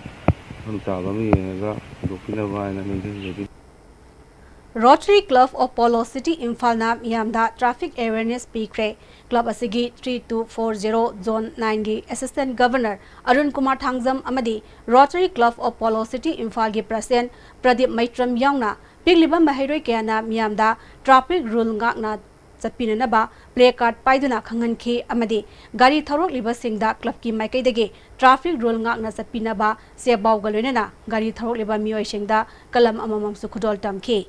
ꯃꯐꯝ ꯆꯥꯕ ꯑꯃ ꯌꯦꯡꯉꯒ ꯍꯨꯟꯗꯣꯛꯄꯤꯅꯕ ꯍꯥꯏꯅ ꯅꯤꯡꯁꯤꯡꯖꯔꯤ꯫ Rotary Club of Polo City ꯏꯝꯐꯥꯜꯅ ꯃꯤꯌꯥꯝꯗ traffic awareness ꯄꯤꯈ꯭ꯔꯦ꯫ ꯀ꯭ꯂꯕ ꯑꯁꯤꯒꯤ three two four zero Zone nineꯒꯤ Assistant Governor ꯑꯔꯨꯟ ꯀꯨꯃꯥꯔ ꯊꯥꯡꯖꯝ ꯑꯃꯗꯤ Rotary Club of Polo City ꯏꯝꯐꯥꯜꯒꯤ President ꯄ꯭ꯔꯗꯤꯞ ꯃꯩꯇ꯭ꯔꯝ ꯌꯥꯎꯅ ꯄꯤꯛꯂꯤꯕ ꯃꯍꯩꯔꯣꯏ ꯀꯌꯥꯅ ꯃꯤꯌꯥꯝꯗ traffic rule ꯉꯥꯛꯅ ꯆꯠꯄꯤꯅꯅꯕ play card ꯄꯥꯏꯗꯨꯅ ꯈꯪꯍꯟꯈꯤ ꯑꯃꯗꯤ ꯒꯥꯔꯤ ꯊꯧꯔꯛꯂꯤꯕꯁꯤꯡꯗ ꯀ꯭ꯂꯕꯀꯤ ꯃꯥꯏꯀꯩꯗꯒꯤ traffic rule ꯉꯥꯛꯅ ꯆꯠꯄꯤꯅꯕ ꯆꯦꯄꯥꯎꯒ ꯂꯣꯏꯅꯅ ꯒꯥꯔꯤ ꯊꯧꯔꯛꯂꯤꯕ ꯃꯤꯑꯣꯏꯁꯤꯡꯗ ꯀꯂꯝ ꯑꯃꯃꯝꯁꯨ ꯈꯨꯗꯣꯜ ꯇꯝꯈꯤ꯫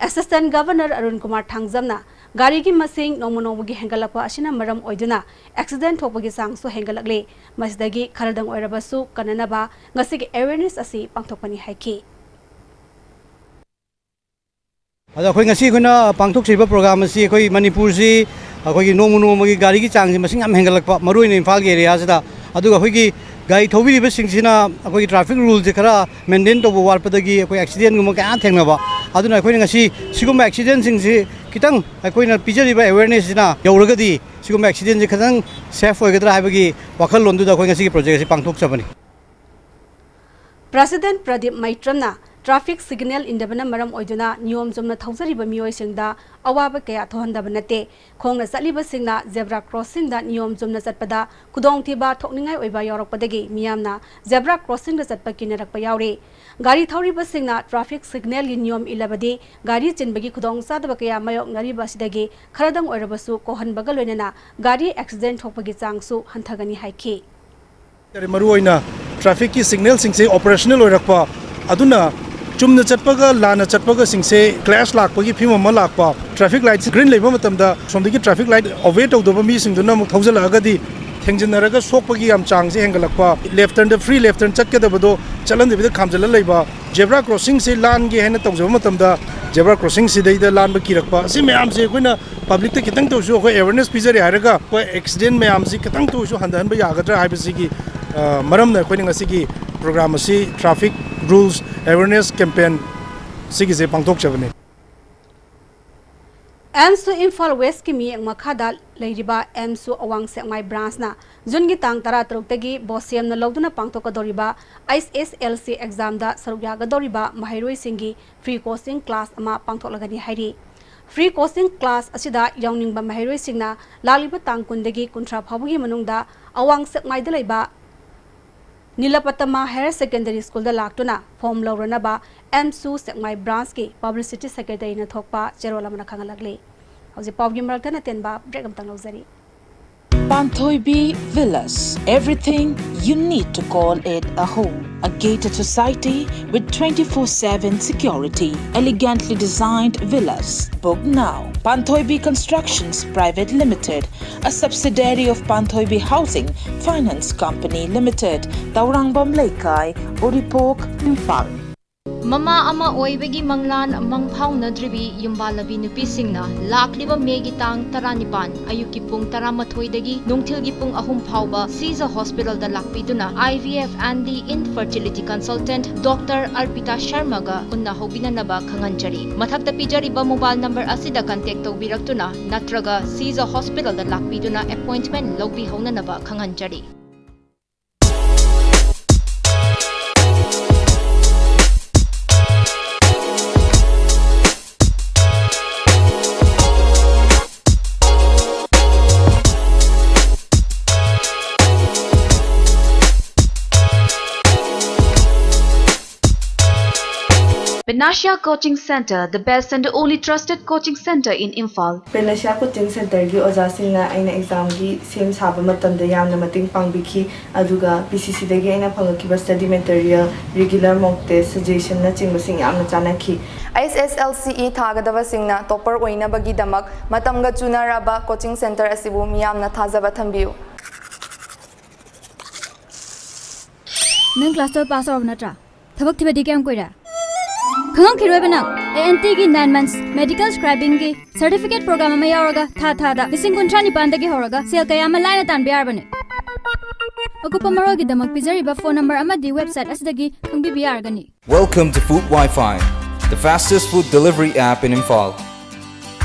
Assistant Governor ꯑꯔꯨꯟ ꯀꯨꯃꯥꯔ ꯊꯥꯡꯖꯝꯅ ꯒꯥꯔꯤꯒꯤ ꯃꯁꯤꯡ ꯅꯣꯡꯃ ꯅꯣꯡꯃꯒꯤ ꯍꯦꯟꯒꯠꯂꯛꯄ ꯑꯁꯤꯅ ꯃꯔꯝ ꯑꯣꯏꯗꯨꯅ accident ꯊꯣꯛꯄꯒꯤ ꯆꯥꯡꯁꯨ ꯍꯦꯟꯒꯠꯂꯛꯂꯤ꯫ ꯃꯁꯤꯗꯒꯤ ꯈꯔꯗꯪ ꯑꯣꯏꯔꯕꯁꯨ ꯀꯟꯅꯅꯕ ꯉꯁꯤꯒꯤ awareness ꯑꯁꯤ ꯄꯥꯡꯊꯣꯛꯄꯅꯤ ꯍꯥꯏꯈꯤ꯫ ꯑꯗꯣ ꯑꯩꯈꯣꯏ ꯉꯁꯤ ꯑꯩꯈꯣꯏꯅ ꯄꯥꯡꯊꯣꯛꯆꯔꯤꯕ program ꯑꯁꯤ ꯑꯩꯈꯣꯏ ꯃꯅꯤꯄꯨꯔꯁꯤ ꯑꯩꯈꯣꯏꯒꯤ ꯅꯣꯡꯃ ꯅꯣꯡꯃꯒꯤ ꯒꯥꯔꯤꯒꯤ ꯆꯥꯡꯁꯤ ꯃꯁꯤꯡ ꯌꯥꯝ ꯍꯦꯟꯒꯠꯂꯛꯄ, ꯃꯔꯨꯑꯣꯏꯅ ꯏꯝꯐꯥꯜꯒꯤ areaꯁꯤꯗ, ꯑꯗꯨꯒ ꯑꯩꯈꯣꯏꯒꯤ ꯒꯥꯔꯤ ꯊꯧꯕꯤꯔꯤꯕꯁꯤꯡꯁꯤꯅ ꯑꯩꯈꯣꯏꯒꯤ traffic ruleꯁꯦ ꯈꯔ maintain ꯇꯧꯕ ꯋꯥꯠꯄꯗꯒꯤ ꯑꯩꯈꯣꯏ accidentꯒꯨꯝꯕ ꯀꯌꯥ ꯊꯦꯡꯅꯕ꯫ ꯑꯗꯨꯅ ꯑꯩꯈꯣꯏꯅ ꯉꯁꯤ ꯁꯤꯒꯨꯝꯕ accidentꯁꯤꯡꯁꯤ ꯈꯤꯇꯪ ꯑꯩꯈꯣꯏꯅ ꯄꯤꯖꯔꯤꯕ awarenessꯁꯤꯅ ꯌꯧꯔꯒꯗꯤ ꯁꯤꯒꯨꯝꯕ accidentꯁꯤ ꯈꯤꯇꯪ safe ꯑꯣꯏꯒꯗ꯭ꯔꯥ ꯍꯥꯏꯕꯒꯤ ꯋꯥꯈꯜꯂꯣꯟꯗꯨꯗ ꯑꯩꯈꯣꯏ ꯉꯁꯤꯒꯤ project ꯑꯁꯤ ꯄꯥꯡꯊꯣꯛꯆꯕꯅꯤ꯫ President ꯄ꯭ꯔꯗꯤꯞ ꯃꯩꯇ꯭ꯔꯝꯅ traffic signal ꯏꯟꯗꯕꯅ ꯃꯔꯝ ꯑꯣꯏꯗꯨꯅ ꯅꯤꯌꯣꯝ ꯆꯨꯝꯅ ꯊꯧꯖꯔꯤꯕ ꯃꯤꯑꯣꯏꯁꯤꯡꯗ ꯑꯋꯥꯕ ꯀꯌꯥ ꯊꯣꯛꯍꯟꯗꯕ ꯅꯠꯇꯦ꯫ ꯈꯣꯡꯅ ꯆꯠꯂꯤꯕꯁꯤꯡꯅ zebra crossingꯗ ꯅꯤꯌꯣꯝ ꯆꯨꯝꯅ ꯆꯠꯄꯗ ꯈꯨꯗꯣꯡꯊꯤꯕ ꯊꯣꯛꯅꯤꯡꯉꯥꯏ ꯑꯣꯏꯕ ꯌꯥꯎꯔꯛꯄꯗꯒꯤ ꯃꯤꯌꯥꯝꯅ zebra crossingꯗ ꯆꯠꯄ ꯀꯤꯅꯔꯛꯄ ꯌꯥꯎꯔꯤ꯫ ꯒꯥꯔꯤ ꯊꯧꯔꯤꯕꯁꯤꯡꯅ traffic signalꯒꯤ ꯅꯤꯌꯣꯝ ꯏꯜꯂꯕꯗꯤ ꯒꯥꯔꯤ ꯆꯤꯟꯕꯒꯤ ꯈꯨꯗꯣꯡꯆꯥꯗꯕ ꯀꯌꯥ ꯃꯥꯌꯣꯛꯅꯔꯤꯕ ꯑꯁꯤꯗꯒꯤ ꯈꯔꯗꯪ ꯑꯣꯏꯔꯕꯁꯨ ꯀꯣꯛꯍꯟꯕꯒ ꯂꯣꯏꯅꯅ ꯒꯥꯔꯤ accident ꯊꯣꯛꯄꯒꯤ ꯆꯥꯡꯁꯨ ꯍꯟꯊꯒꯅꯤ ꯍꯥꯏꯈꯤ꯫ ꯃꯔꯨꯑꯣꯏꯅ trafficꯀꯤ signalꯁꯤꯡꯁꯦ operational ꯑꯣꯏꯔꯛꯄ ꯑꯗꯨꯅ ꯆꯨꯝꯅ ꯆꯠꯄꯒ ꯂꯥꯟꯅ ꯆꯠꯄꯒꯁꯤꯡꯁꯦ clash ꯂꯥꯛꯄꯒꯤ ꯐꯤꯕꯝ ꯑꯃ ꯂꯥꯛꯄ, traffic light green ꯂꯩꯕ ꯃꯇꯝꯗ ꯁꯣꯝꯗꯒꯤ traffic light obey ꯇꯧꯗꯕ ꯃꯤꯁꯤꯡꯗꯨꯅ ꯑꯃꯨꯛ ꯊꯧꯖꯤꯜꯂꯛꯑꯒꯗꯤ ꯊꯦꯡꯖꯤꯟꯅꯔꯒ ꯁꯣꯛꯄꯒꯤ ꯌꯥꯝ ꯆꯥꯡꯁꯦ ꯍꯦꯟꯒꯠꯂꯛꯄ, left turnꯗ free left turn ꯆꯠꯀꯗꯕꯗꯣ ꯆꯠꯍꯟꯗꯕꯤꯗ ꯈꯥꯝꯖꯤꯜꯂ ꯂꯩꯕ, zebra crossingꯁꯦ ꯂꯥꯟꯒꯦ ꯍꯥꯏꯅ ꯇꯧꯖꯕ ꯃꯇꯝꯗ zebra crossingꯁꯤꯗꯩꯗ ꯂꯥꯟꯕ ꯀꯤꯔꯛꯄ, ꯑꯁꯤ ꯃꯌꯥꯝꯁꯦ ꯑꯩꯈꯣꯏꯅ publicꯇ ꯈꯤꯇꯪꯇ ꯑꯣꯏꯔꯁꯨ ꯑꯩꯈꯣꯏ awareness ꯄꯤꯖꯔꯦ ꯍꯥꯏꯔꯒ ꯑꯩꯈꯣꯏ accident ꯃꯌꯥꯝꯁꯤ ꯈꯤꯇꯪꯇ ꯑꯣꯏꯔꯁꯨ ꯍꯟꯊꯍꯟꯕ ꯌꯥꯒꯗ꯭ꯔꯥ ꯍꯥꯏꯕꯁꯤꯒꯤ, ꯑ, ꯃꯔꯝꯅ ꯑꯩꯈꯣꯏꯅ ꯉꯁꯤꯒꯤ program ꯑꯁꯤ traffic rules awareness campaign ꯁꯤꯒꯤꯁꯦ ꯄꯥꯡꯊꯣꯛꯆꯕꯅꯤ꯫ ꯑꯦꯝꯁꯨ ꯏꯝꯐꯥꯜ ꯋꯦꯁꯀꯤ ꯃꯤꯠꯌꯦꯡ ꯃꯈꯥꯗ ꯂꯩꯔꯤꯕ ꯑꯦꯝꯁꯨ ꯑꯋꯥꯡ ꯁꯦꯛꯃꯥꯏ branchꯅ ꯖꯨꯟꯒꯤ ꯇꯥꯡ ꯇꯔꯥꯇꯔꯨꯛꯇꯒꯤ BOSEMꯅ ꯂꯧꯗꯨꯅ ꯄꯥꯡꯊꯣꯛꯀꯗꯧꯔꯤꯕ HSSLC examꯗ ꯁꯔꯨꯛ ꯌꯥꯒꯗꯧꯔꯤꯕ ꯃꯍꯩꯔꯣꯏꯁꯤꯡꯒꯤ free coaching class ꯑꯃ ꯄꯥꯡꯊꯣꯛꯂꯒꯅꯤ ꯍꯥꯏꯔꯤ꯫ Free coaching class ꯑꯁꯤꯗ ꯌꯥꯎꯅꯤꯡꯕ ꯃꯍꯩꯔꯣꯏꯁꯤꯡꯅ ꯂꯥꯛꯂꯤꯕ ꯇꯥꯡ ꯀꯨꯟꯗꯒꯤ ꯀꯨꯟꯊ꯭ꯔꯥ ꯐꯥꯎꯕꯒꯤ ꯃꯅꯨꯡꯗ ꯑꯋꯥꯡ ꯁꯦꯛꯃꯥꯏꯗ ꯂꯩꯕ ꯅꯤꯂꯄꯇꯃ Higher Secondary Schoolꯗ ꯂꯥꯛꯇꯨꯅ form ꯂꯧꯔꯅꯕ ꯑꯦꯝꯁꯨ ꯁꯦꯛꯃꯥꯏ branchꯀꯤ publicity secretaryꯅ ꯊꯣꯛꯄ ꯆꯦꯔꯣꯜ ꯑꯃꯅ ꯈꯪꯍꯜꯂꯛꯂꯤ꯫ ꯍꯧꯖꯤꯛ ꯄꯥꯎꯒꯤ ꯃꯔꯛꯇ ꯅꯇꯦꯟꯕ break ꯑꯃꯇꯪ ꯂꯧꯖꯔꯤ꯫ Panthoibi Villas, everything you need to call it a home. A gated society with twenty-four seven security. Elegantly designed villas. Book now. Panthoibi Constructions Private Limited, a subsidiary of Panthoibi Housing Finance Company Limited, Taurangvam Leikai, Uripok, Imphal. ꯃꯃꯥ ꯑꯃ ꯑꯣꯏꯕꯒꯤ ꯃꯪꯂꯥꯟ ꯃꯪꯐꯥꯎꯅꯗ꯭ꯔꯤꯕꯤ ꯌꯨꯝꯕꯥꯜꯂꯕꯤ ꯅꯨꯄꯤꯁꯤꯡꯅ ꯂꯥꯛꯂꯤꯕ ꯃꯦꯒꯤ ꯇꯥꯡ ꯇꯔꯥꯅꯤꯄꯥꯟ ꯑꯌꯨꯛꯀꯤ ꯄꯨꯡ ꯇꯔꯥꯃꯥꯊꯣꯏꯗꯒꯤ ꯅꯨꯡꯊꯤꯜꯒꯤ ꯄꯨꯡ ꯑꯍꯨꯝ ꯐꯥꯎꯕ ꯁꯤꯖ ꯍꯣꯁꯄꯤꯇꯥꯜꯗ ꯂꯥꯛꯄꯤꯗꯨꯅ IVF and infertility consultant Doctor Arpita Sharmaꯒ ꯎꯅꯍꯧꯕꯤꯅꯅꯕ ꯈꯪꯍꯟꯖꯔꯤ꯫ ꯃꯊꯛꯇ ꯄꯤꯖꯔꯤꯕ mobile number ꯑꯁꯤꯗ contact ꯇꯧꯕꯤꯔꯛꯇꯨꯅ ꯅꯠꯇ꯭ꯔꯒ ꯁꯤꯖ ꯍꯣꯁꯄꯤꯇꯥꯜꯗ ꯂꯥꯛꯄꯤꯗꯨꯅ appointment ꯂꯧꯕꯤꯍꯧꯅꯅꯕ ꯈꯪꯍꯟꯖꯔꯤ꯫ Panacea Coaching Center, the best and the only trusted coaching center in Imphal. Panacea Coaching Centerꯒꯤ ꯑꯣꯖꯥꯁꯤꯡꯅ ꯑꯩꯅ ꯑꯦꯛꯖꯥꯝꯒꯤ ꯁꯦꯝ ꯁꯥꯕ ꯃꯇꯝꯗ ꯌꯥꯝꯅ ꯃꯇꯦꯡ ꯄꯥꯡꯕꯤꯈꯤ, ꯑꯗꯨꯒ ꯄꯤ ꯁꯤ ꯁꯤꯗꯒꯤ ꯑꯩꯅ ꯐꯪꯉꯛꯈꯤꯕ study material, regular mock test, suggestionꯅꯆꯤꯡꯕꯁꯤꯡ ꯌꯥꯝꯅ ꯆꯥꯟꯅꯈꯤ꯫ ꯑꯩꯆ ꯑꯦꯁ ꯑꯦꯜ ꯁꯤ ꯏ ꯊꯥꯒꯗꯕꯁꯤꯡꯅ topper ꯑꯣꯏꯅꯕꯒꯤꯗꯃꯛ ꯃꯇꯝꯒ ꯆꯨꯅꯔꯕ coaching center ꯑꯁꯤꯕꯨ ꯃꯤꯌꯥꯝꯅ ꯊꯥꯖꯕ ꯊꯝꯕꯤꯌꯨ꯫ ꯅꯪ class twelve pass ꯇꯧꯔꯕ ꯅꯠꯇ꯭ꯔꯥ? ꯊꯕꯛ ꯊꯤꯕꯗꯤ ꯀꯌꯥꯝ ꯀꯨꯏꯔꯦ? ꯈꯪꯉꯝꯈꯤꯔꯣꯏꯕ ꯅꯪ꯫ ꯑꯦ ꯑꯦꯟ ꯇꯤꯒꯤ nine months medical scribingꯒꯤ certificate program ꯑꯃ ꯌꯥꯎꯔꯒ ꯊꯥ ꯊꯥꯗ ꯂꯤꯁꯤꯡ ꯀꯨꯟꯊ꯭ꯔꯥ ꯅꯤꯄꯥꯟꯗꯒꯤ ꯍꯧꯔꯒ ꯁꯦꯜ ꯀꯌꯥ ꯑꯃ ꯂꯥꯏꯅ ꯇꯥꯟꯕ ꯌꯥꯔꯕꯅꯦ꯫ ꯑꯀꯨꯞꯄ ꯃꯔꯣꯜꯒꯤꯗꯃꯛ ꯄꯤꯖꯔꯤꯕ phone number ꯑꯃꯗꯤ website ꯑꯁꯤꯗꯒꯤ ꯈꯪꯕꯤꯕ ꯌꯥꯔꯒꯅꯤ꯫ Welcome to Food Wi-Fi, the fastest food delivery app in Imphal.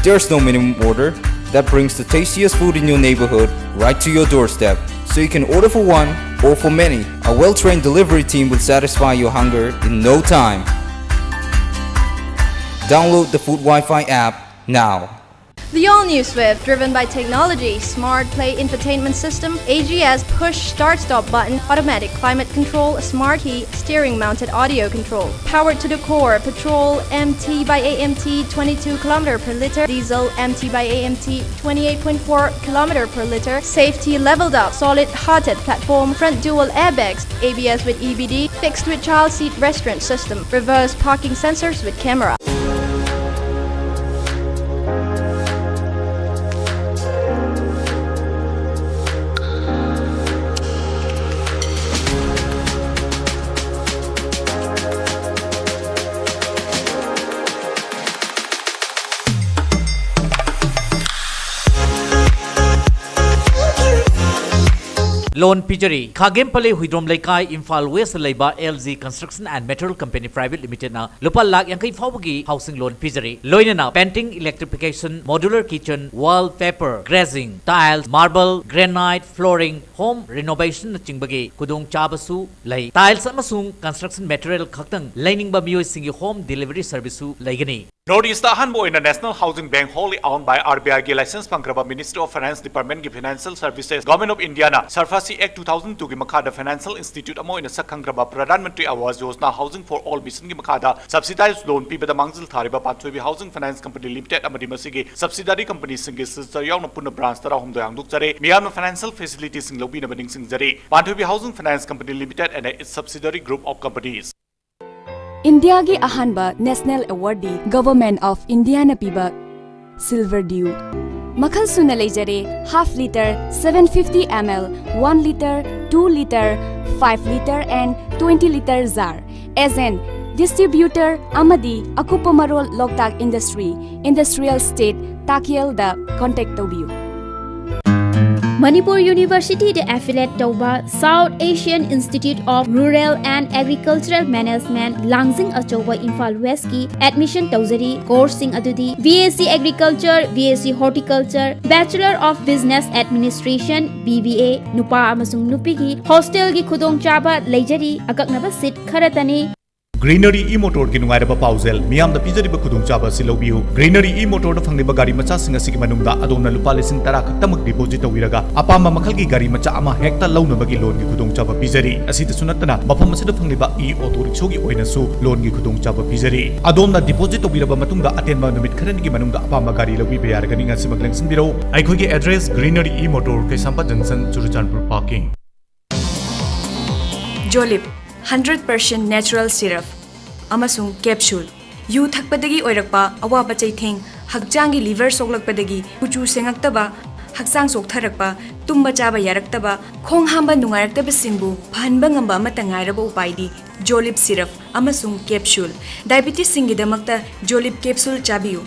There's no minimum order that brings the tastiest food in your neighborhood right to your doorstep, so you can order for one or for many. A well-trained delivery team will satisfy your hunger in no time. Download the Food Wi-Fi app now. The all-new Swift, driven by technology, Smart Play infotainment system, A G S push start-stop button, automatic climate control, smart key, steering mounted audio control, powered to the core, petrol M T by A M T, twenty-two kilometer per liter, diesel M T by A M T, twenty-eight point four kilometer per liter, safety leveled up, solid hearted platform, front dual airbags, A B S with E B D, fixed with child seat restraint system, reverse parking sensors with camera. Loan ꯄꯤꯖꯔꯤ꯫ ꯈꯥꯒꯦꯝꯄꯜꯂꯤ Huidrom ꯂꯩꯀꯥꯏ, Imphal west ꯂꯩꯕ L G Construction and Material Company Private Limitedꯅ ꯂꯨꯄꯥ ꯂꯥꯈ ꯌꯥꯡꯈꯩ ꯐꯥꯎꯕꯒꯤ housing loan ꯄꯤꯖꯔꯤ꯫ ꯂꯣꯏꯅꯅ painting, electrification, modular kitchen, wall paper, glazing, tiles, marble, granite, flooring, home renovationꯅꯆꯤꯡꯕꯒꯤ ꯈꯨꯗꯣꯡꯆꯥꯕꯁꯨ ꯂꯩ꯫ Tiles ꯑꯃꯁꯨꯡ construction material ꯈꯛꯇꯪ ꯂꯩꯅꯤꯡꯕ ꯃꯤꯑꯣꯏꯁꯤꯡꯒꯤ home delivery serviceꯁꯨ ꯂꯩꯒꯅꯤ꯫ North East ꯑꯍꯥꯟꯕ ꯑꯣꯏꯅ National Housing Bank, wholly owned by R B I ꯒꯤ license ꯐꯪꯈ꯭ꯔꯕ Ministry of Finance Department ꯒꯤ Financial Services, Government of India ꯅ SARFAESI Act two thousand two ꯒꯤ ꯃꯈꯥꯗ financial institute ꯑꯃ ꯑꯣꯏꯅ ꯁꯛꯈꯪꯈ꯭ꯔꯕ Pradhan Mantri Awas Yojana Housing for All Mission ꯒꯤ ꯃꯈꯥꯗ subsidized loan ꯄꯤꯕꯗ ꯃꯥꯡꯖꯤꯜ ꯊꯥꯔꯤꯕ ꯄꯥꯟꯊꯣꯏꯕꯤ Housing Finance Company Limited ꯑꯃꯗꯤ ꯃꯁꯤꯒꯤ subsidiary company ꯁꯤꯡꯒꯤ signature ꯌꯥꯎꯅ ꯄꯨꯟꯅ branch ꯇꯔꯥꯍꯨꯝꯗꯣꯏ ꯍꯥꯡꯗꯣꯛꯆꯔꯦ꯫ ꯃꯤꯌꯥꯝꯅ financial facility ꯁꯤꯡ ꯂꯧꯕꯤꯅꯕ ꯅꯤꯡꯁꯤꯡꯖꯔꯤ꯫ ꯄꯥꯟꯊꯣꯏꯕꯤ Housing Finance Company Limited and its subsidiary group of companies. ꯏꯟꯗꯤꯌꯥꯒꯤ ꯑꯍꯥꯟꯕ national award D Government of India ꯅ ꯄꯤꯕ Silver Dew꯫ ꯃꯈꯜ ꯁꯨꯅ ꯂꯩꯖꯔꯦ: half litre, seven fifty M L, one litre, two litre, five litre and twenty litre jar꯫ Agent, distributor ꯑꯃꯗꯤ ꯑꯀꯨꯞꯄ ꯃꯔꯣꯜ ꯂꯣꯛꯇꯥꯛ Industry, Industrial Estate, ꯇꯥꯀꯦꯜꯗ contact ꯇꯧꯕꯤꯌꯨ꯫ ꯃꯅꯤꯄꯨꯔ ꯌꯨꯅꯤꯚꯔꯁꯤꯇꯤꯗ affiliate ꯇꯧꯕ South Asian Institute of Rural and Agricultural Management, ꯂꯥꯡꯖꯤꯡ ꯑꯆꯧꯕ, Imphal West ꯀꯤ admission ꯇꯧꯖꯔꯤ꯫ Course ꯁꯤꯡ ꯑꯗꯨꯗꯤ B S C Agriculture, B S C Horticulture, Bachelor of Business Administration, B B A, ꯅꯨꯄꯥ ꯑꯃꯁꯨꯡ ꯅꯨꯄꯤꯒꯤ hostel ꯒꯤ ꯈꯨꯗꯣꯡꯆꯥꯕ ꯂꯩꯖꯔꯤ꯫ ꯑꯀꯛꯅꯕ seat ꯈꯔꯇꯅꯤ꯫ Greenery E-Motor ꯒꯤ ꯅꯨꯡꯉꯥꯏꯔꯕ ꯄꯥꯎꯖꯦꯜ, ꯃꯤꯌꯥꯝꯗ ꯄꯤꯖꯔꯤꯕ ꯈꯨꯗꯣꯡꯆꯥꯕ ꯑꯁꯤ ꯂꯧꯕꯤꯌꯨ꯫ Greenery E-Motor ꯗ ꯐꯪꯂꯤꯕ ꯒꯥꯔꯤ ꯃꯆꯥꯁꯤꯡ ꯑꯁꯤꯒꯤ ꯃꯅꯨꯡꯗ ꯑꯗꯣꯝꯅ ꯂꯨꯄꯥ ꯂꯤꯁꯤꯡ ꯇꯔꯥ ꯈꯛꯇꯃꯛ deposit ꯇꯧꯕꯤꯔꯒ ꯑꯄꯥꯝꯕ ꯃꯈꯜꯒꯤ ꯒꯥꯔꯤ ꯃꯆꯥ ꯑꯃ ꯍꯦꯛꯇ ꯂꯧꯅꯕꯒꯤ loan ꯒꯤ ꯈꯨꯗꯣꯡꯆꯥꯕ ꯄꯤꯖꯔꯤ꯫ ꯑꯁꯤꯗꯁꯨ ꯅꯠꯇꯅ ꯃꯐꯝ ꯑꯁꯤꯗ ꯐꯪꯂꯤꯕ e-auto rickshaw ꯒꯤ ꯑꯣꯏꯅꯁꯨ loan ꯒꯤ ꯈꯨꯗꯣꯡꯆꯥꯕ ꯄꯤꯖꯔꯤ꯫ ꯑꯗꯣꯝꯅ deposit ꯇꯧꯕꯤꯔꯕ ꯃꯇꯨꯡꯗ ꯑꯇꯦꯟꯕ ꯅꯨꯃꯤꯠ ꯈꯔꯅꯤꯒꯤ ꯃꯅꯨꯡꯗ ꯑꯄꯥꯝꯕ ꯒꯥꯔꯤ ꯂꯧꯕꯤꯕ ꯌꯥꯔꯒꯅꯤ꯫ ꯉꯁꯤꯃꯛ ꯂꯦꯡꯁꯤꯟꯕꯤꯔꯛꯎ꯫ ꯑꯩꯈꯣꯏꯒꯤ address: Greenery E-Motor, ꯀꯩꯁꯥꯝꯄꯥꯠ junction, Churachandpur parking꯫ Jolib, hundred percent natural syrup ꯑꯃꯁꯨꯡ capsule꯫ ꯌꯨ ꯊꯛꯄꯗꯒꯤ ꯑꯣꯏꯔꯛꯄ ꯑꯋꯥꯕ ꯆꯩꯊꯦꯡ, ꯍꯛꯆꯥꯡꯒꯤ liver ꯁꯣꯛꯂꯛꯄꯗꯒꯤ ꯀꯨꯆꯨ ꯁꯦꯡꯉꯛꯇꯕ, ꯍꯛꯆꯥꯡ ꯆꯣꯛꯊꯔꯛꯄ, ꯇꯨꯝꯕ ꯆꯥꯕ ꯌꯥꯔꯛꯇꯕ, ꯈꯣꯡ ꯍꯥꯝꯕ ꯅꯨꯡꯉꯥꯏꯔꯛꯇꯕꯁꯤꯡꯕꯨ ꯐꯍꯟꯕ ꯉꯝꯕ ꯑꯃꯠꯇ ꯉꯥꯏꯔꯕ ꯎꯄꯥꯏꯗꯤ Jolib syrup ꯑꯃꯁꯨꯡ capsule꯫ Diabetes ꯁꯤꯡꯒꯤꯗꯃꯛꯇ Jolib capsule ꯆꯥꯕꯤꯌꯨ꯫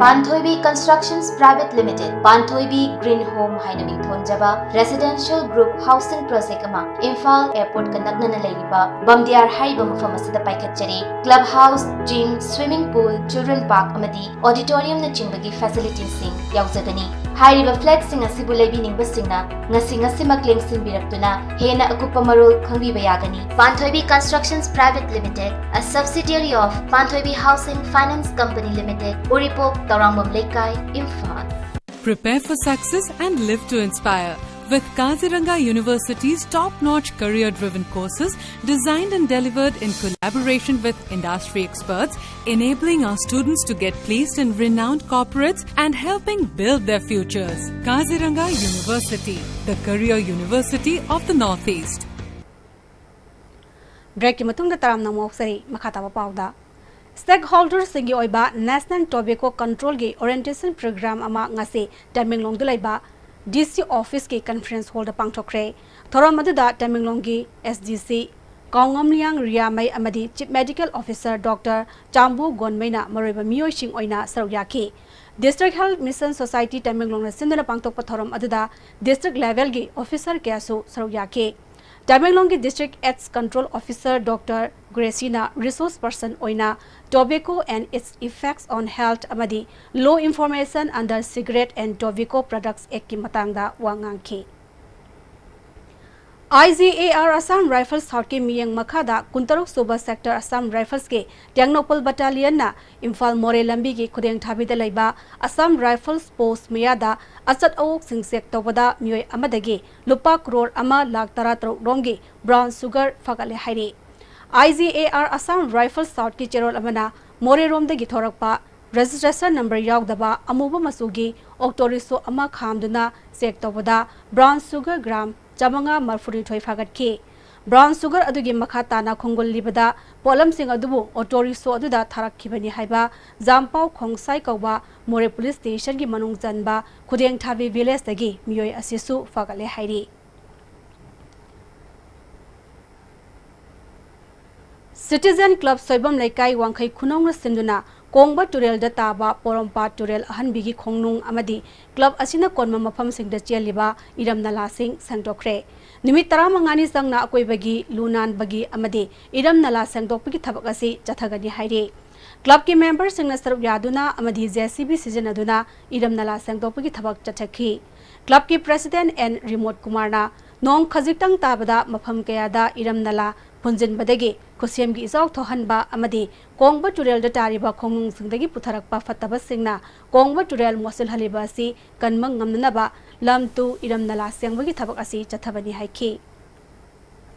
ꯄꯥꯟꯊꯣꯏꯕꯤ Constructions Private Limited, ꯄꯥꯟꯊꯣꯏꯕꯤ Green Home ꯍꯥꯏꯅ ꯃꯤꯡꯊꯣꯟꯖꯕ residential group housing project ꯑꯃ ꯏꯝꯐꯥꯜ airport ꯀ ꯅꯛꯅꯅ ꯂꯩꯔꯤꯕ ꯕꯝꯗꯤꯌꯥꯔ ꯍꯥꯏꯔꯤꯕ ꯃꯐꯝ ꯑꯁꯤꯗ ꯄꯥꯏꯈꯠꯆꯔꯤ꯫ Club house, gym, swimming pool, children park ꯑꯃꯗꯤ auditorium ꯅꯆꯤꯡꯕꯒꯤ facility ꯁꯤꯡ ꯌꯥꯎꯖꯒꯅꯤ꯫ ꯍꯥꯏꯔꯤꯕ ꯐ꯭ꯂꯦꯛꯁꯤꯡ ꯑꯁꯤꯕꯨ ꯂꯩꯕꯤꯅꯤꯡꯕꯁꯤꯡꯅ ꯉꯁꯤ ꯉꯁꯤꯃꯛ ꯂꯦꯡꯁꯤꯟꯕꯤꯔꯛꯇꯨꯅ ꯍꯦꯟꯅ ꯑꯀꯨꯞꯄ ꯃꯔꯣꯜ ꯈꯪꯕꯤꯕ ꯌꯥꯒꯅꯤ꯫ Panthoibi Constructions Private Limited, a subsidiary of Panthoibi Housing Finance Company Limited, Uripok, Taurangmam Leikai, Imphal. Prepare for success and live to inspire with Kaziranga University's top-notch career-driven courses designed and delivered in collaboration with industry experts, enabling our students to get placed in renowned corporates and helping build their futures. Kaziranga University, the career university of the Northeast. ꯕ꯭ꯔꯦꯛꯀꯤ ꯃꯇꯨꯡꯗ ꯇꯔꯥꯝꯅ ꯑꯃꯨꯛ ꯍꯧꯖꯔꯤ꯫ ꯃꯈꯥ ꯇꯥꯕ ꯄꯥꯎꯗ, ꯁ꯭ꯇꯦꯛꯍꯣꯜꯗꯔꯁꯤꯡꯒꯤ ꯑꯣꯏꯕ national ꯇꯣꯕꯦꯀꯣ ꯀꯟꯇ꯭ꯔꯣꯜꯒꯤ orientation programme ꯑꯃ ꯉꯁꯤ ꯇꯃꯦꯡꯂꯣꯡꯗ ꯂꯩꯕ ꯗꯤ ꯁꯤ ꯑꯣꯐꯤꯁꯀꯤ ꯀꯟꯐꯔꯦꯟꯁ ꯍꯣꯜꯗ ꯄꯥꯡꯊꯣꯛꯈ꯭ꯔꯦ꯫ ꯊꯧꯔꯝ ꯑꯗꯨꯗ ꯇꯃꯦꯡꯂꯣꯡꯒꯤ ꯑꯦꯁ ꯗꯤ ꯁꯤ ꯀꯥꯎꯉꯝꯂꯤꯌꯥꯡ ꯔꯤꯌꯥꯃꯩ ꯑꯃꯗꯤ ꯆꯤꯐ ꯃꯦꯗꯤꯀꯦꯜ ꯑꯣꯐꯤꯁꯔ ꯗꯣꯛꯇꯔ ꯆꯥꯝꯕꯨ ꯒꯣꯟꯃꯩꯅ ꯃꯔꯨꯑꯣꯏꯕ ꯃꯤꯑꯣꯏꯁꯤꯡ ꯑꯣꯏꯅ ꯁꯔꯨꯛ ꯌꯥꯈꯤ꯫ ꯗꯤꯁꯇ꯭ꯔꯤꯛ ꯍꯦꯜꯊ ꯃꯤꯁꯟ ꯁꯣꯁꯥꯏꯇꯤ ꯇꯃꯦꯡꯂꯣꯡꯅ ꯁꯤꯟꯗꯨꯅ ꯄꯥꯡꯊꯣꯛꯄ ꯊꯧꯔꯝ ꯑꯗꯨꯗ ꯗꯤꯁꯇ꯭ꯔꯤꯛ ꯂꯦꯚꯦꯜꯒꯤ ꯑꯣꯐꯤꯁꯔ ꯀꯌꯥꯁꯨ ꯁꯔꯨꯛ ꯌꯥꯈꯤ꯫ ꯇꯃꯦꯡꯂꯣꯡꯒꯤ district AIDS control officer doctor ꯒ꯭ꯔꯦꯁꯤꯅ ꯔꯤꯁꯣꯔꯁ ꯄꯔꯁꯟ ꯑꯣꯏꯅ Tobacco and its effects on health ꯑꯃꯗꯤ Law Enforcement under Cigarette and Tobacco Products Actꯀꯤ ꯃꯇꯥꯡꯗ ꯋꯥ ꯉꯥꯡꯈꯤ꯫ I G A R Assam Rifles Southꯀꯤ ꯃꯤꯠꯌꯦꯡ ꯃꯈꯥꯗ ꯀꯨꯟꯇꯔꯨꯛ ꯁꯨꯕ Sector Assam Riflesꯀꯤ ꯇꯦꯡꯅꯧꯄꯜ battalionꯅ ꯏꯝꯐꯥꯜ ꯃꯣꯔꯦ ꯂꯝꯕꯤꯒꯤ ꯈꯨꯗꯦꯡ ꯊꯥꯕꯤꯗ ꯂꯩꯕ Assam Rifles Post ꯃꯌꯥꯗ ꯑꯆꯠ ꯑꯋꯣꯛꯁꯤꯡ ꯆꯦꯛ ꯇꯧꯕꯗ ꯃꯤꯑꯣꯏ ꯑꯃꯗꯒꯤ ꯂꯨꯄꯥ ꯀ꯭ꯔꯣꯔ ꯑꯃ ꯂꯥꯈ ꯇꯔꯥꯇꯔꯨꯛ ꯔꯣꯝꯒꯤ brown sugar ꯐꯥꯒꯠꯂꯦ ꯍꯥꯏꯔꯤ꯫ I G A R Assam Rifles Southꯀꯤ ꯆꯦꯔꯣꯜ ꯑꯃꯅ ꯃꯣꯔꯦꯔꯣꯝꯗꯒꯤ ꯊꯣꯔꯛꯄ registration number ꯌꯥꯎꯗꯕ ꯑꯃꯨꯕ ꯃꯆꯨꯒꯤ auto rickshaw ꯑꯃ ꯈꯥꯝꯗꯨꯅ ꯆꯦꯛ ꯇꯧꯕꯗ brown sugar gram ꯆꯥꯃꯉꯥ ꯃꯔꯤꯐꯨꯅꯤꯊꯣꯏ ꯐꯥꯒꯠꯈꯤ꯫ Brown sugar ꯑꯗꯨꯒꯤ ꯃꯈꯥ ꯇꯥꯅ ꯈꯣꯡꯒꯨꯜꯂꯤꯕꯗ ꯄꯣꯠꯂꯝꯁꯤꯡ ꯑꯗꯨꯕꯨ auto rickshaw ꯑꯗꯨꯗ ꯊꯥꯔꯛꯈꯤꯕꯅꯤ ꯍꯥꯏꯕ ꯖꯥꯝꯄꯥꯎ ꯈꯣꯡꯁꯥꯏ ꯀꯧꯕ ꯃꯣꯔꯦ ꯄꯨꯂꯤꯁ ꯁ꯭ꯇꯦꯁꯟꯒꯤ ꯃꯅꯨꯡ ꯆꯟꯕ ꯈꯨꯗꯦꯡꯊꯥꯕꯤ ꯚꯤꯂꯦꯖꯇꯒꯤ ꯃꯤꯑꯣꯏ ꯑꯁꯤꯁꯨ ꯐꯒꯠꯂꯦ ꯍꯥꯏꯔꯤ꯫ ꯁꯤꯇꯤꯖꯦꯟ ꯀ꯭ꯂꯕ ꯁꯣꯏꯕꯝ ꯂꯩꯀꯥꯏ ꯋꯥꯡꯈꯩ ꯈꯨꯅꯧꯅ ꯁꯤꯟꯗꯨꯅ ꯀꯣꯡꯕ ꯇꯨꯔꯦꯜꯗ ꯇꯥꯕ ꯄꯣꯔꯣꯝꯄꯥꯠ ꯇꯨꯔꯦꯜ ꯑꯍꯟꯕꯤꯒꯤ ꯈꯣꯡꯅꯨꯡ ꯑꯃꯗꯤ ꯀ꯭ꯂꯕ ꯑꯁꯤꯅ ꯀꯣꯟꯕ ꯃꯐꯝꯁꯤꯡꯗ ꯆꯦꯜꯂꯤꯕ ꯏꯔꯝ ꯅꯂꯥꯁꯤꯡ ꯁꯦꯡꯗꯣꯛꯈ꯭ꯔꯦ꯫ ꯅꯨꯃꯤꯠ ꯇꯔꯥꯃꯉꯥꯅꯤ ꯆꯪꯅ ꯑꯀꯣꯏꯕꯒꯤ ꯂꯨ ꯅꯥꯟꯕꯒꯤ ꯑꯃꯗꯤ ꯏꯔꯝ ꯅꯂꯥ ꯁꯦꯡꯗꯣꯛꯄꯒꯤ ꯊꯕꯛ ꯑꯁꯤ ꯆꯠꯊꯒꯅꯤ ꯍꯥꯏꯔꯤ꯫ ꯀ꯭ꯂꯕꯀꯤ ꯃꯦꯝꯕꯔꯁꯤꯡꯅ ꯁꯔꯨꯛ ꯌꯥꯗꯨꯅ ꯑꯃꯗꯤ JCB ꯁꯤꯖꯤꯟꯅꯗꯨꯅ ꯏꯔꯝ ꯅꯂꯥ ꯁꯦꯡꯗꯣꯛꯄꯒꯤ ꯊꯕꯛ ꯆꯠꯊꯈꯤ꯫ ꯀ꯭ꯂꯕꯀꯤ ꯄ꯭ꯔꯦꯁꯤꯗꯦꯟꯠ ꯑꯦꯟ ꯔꯤꯃꯣꯠ ꯀꯨꯃꯥꯔꯅ ꯅꯣꯡ ꯈꯖꯤꯛꯇꯪ ꯇꯥꯕꯗ ꯃꯐꯝ ꯀꯌꯥꯗ ꯏꯔꯝ ꯅꯂꯥ ꯐꯨꯟꯖꯤꯟꯕꯗꯒꯤ ꯈꯨꯠꯁꯦꯝꯒꯤ ꯏꯆꯥꯎ ꯊꯣꯛꯍꯟꯕ ꯑꯃꯗꯤ ꯀꯣꯡꯕ ꯇꯨꯔꯦꯜꯗ ꯇꯥꯔꯤꯕ ꯈꯣꯡꯅꯨꯡꯁꯤꯡꯗꯒꯤ ꯄꯨꯊꯔꯛꯄ ꯐꯠꯇꯕꯁꯤꯡꯅ ꯀꯣꯡꯕ ꯇꯨꯔꯦꯜ ꯃꯣꯠꯁꯤꯜꯍꯜꯂꯤꯕ ꯑꯁꯤ ꯀꯟꯕ ꯉꯝꯅꯅꯕ ꯂꯝ ꯇꯨ ꯏꯔꯝ ꯅꯂꯥ ꯁꯦꯡꯕꯒꯤ ꯊꯕꯛ ꯑꯁꯤ ꯆꯠꯊꯕꯅꯤ ꯍꯥꯏꯈꯤ꯫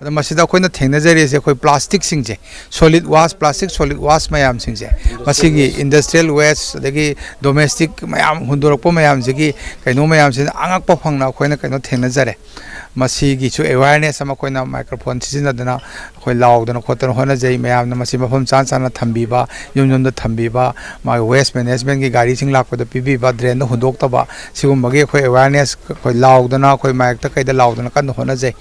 ꯑꯗ ꯃꯁꯤꯗ ꯑꯩꯈꯣꯏꯅ ꯊꯦꯡꯅꯖꯔꯤꯁꯦ ꯑꯩꯈꯣꯏ ꯄ꯭ꯂꯥꯁꯇꯤꯛꯁꯤꯡꯁꯦ, solid waste, plastic solid waste ꯃꯌꯥꯝꯁꯤꯡꯁꯦ, ꯃꯁꯤꯒꯤ industrial waste ꯑꯗꯒꯤ domestic ꯃꯌꯥꯝ ꯍꯨꯟꯗꯣꯔꯛꯄ ꯃꯌꯥꯝꯁꯤꯒꯤ ꯀꯩꯅꯣ ꯃꯌꯥꯝꯁꯤꯅ ꯑꯉꯛꯄ ꯐꯪꯅ ꯑꯩꯈꯣꯏꯅ ꯀꯩꯅꯣ ꯊꯦꯡꯅꯖꯔꯦ꯫ ꯃꯁꯤꯒꯤꯁꯨ awareness ꯑꯃ ꯑꯩꯈꯣꯏꯅ microphone ꯁꯤꯖꯤꯟꯅꯗꯅ ꯑꯩꯈꯣꯏ ꯂꯥꯎꯗꯅ ꯈꯣꯠꯇꯅ ꯍꯣꯠꯅꯖꯩ꯫ ꯃꯌꯥꯝꯅ ꯃꯁꯤ ꯃꯐꯝ ꯆꯥ ꯆꯥꯅ ꯊꯝꯕꯤꯕ, ꯌꯨꯝ ꯌꯨꯝꯗ ꯊꯝꯕꯤꯕ, ꯃꯥꯒꯤ waste managementꯀꯤ ꯒꯥꯔꯤꯁꯤꯡ ꯂꯥꯛꯄꯗ ꯄꯤꯕꯤꯕ, drainꯗ ꯍꯨꯟꯗꯣꯛꯇꯕ, ꯁꯤꯒꯨꯝꯕꯒꯤ ꯑꯩꯈꯣꯏ awareness ꯑꯩꯈꯣꯏ ꯂꯥꯎꯗꯅ ꯑꯩꯈꯣꯏ ꯃꯥꯏꯛꯇ ꯀꯩꯗ ꯂꯥꯎꯗꯅ ꯀꯟꯅ ꯍꯣꯠꯅꯖꯩ꯫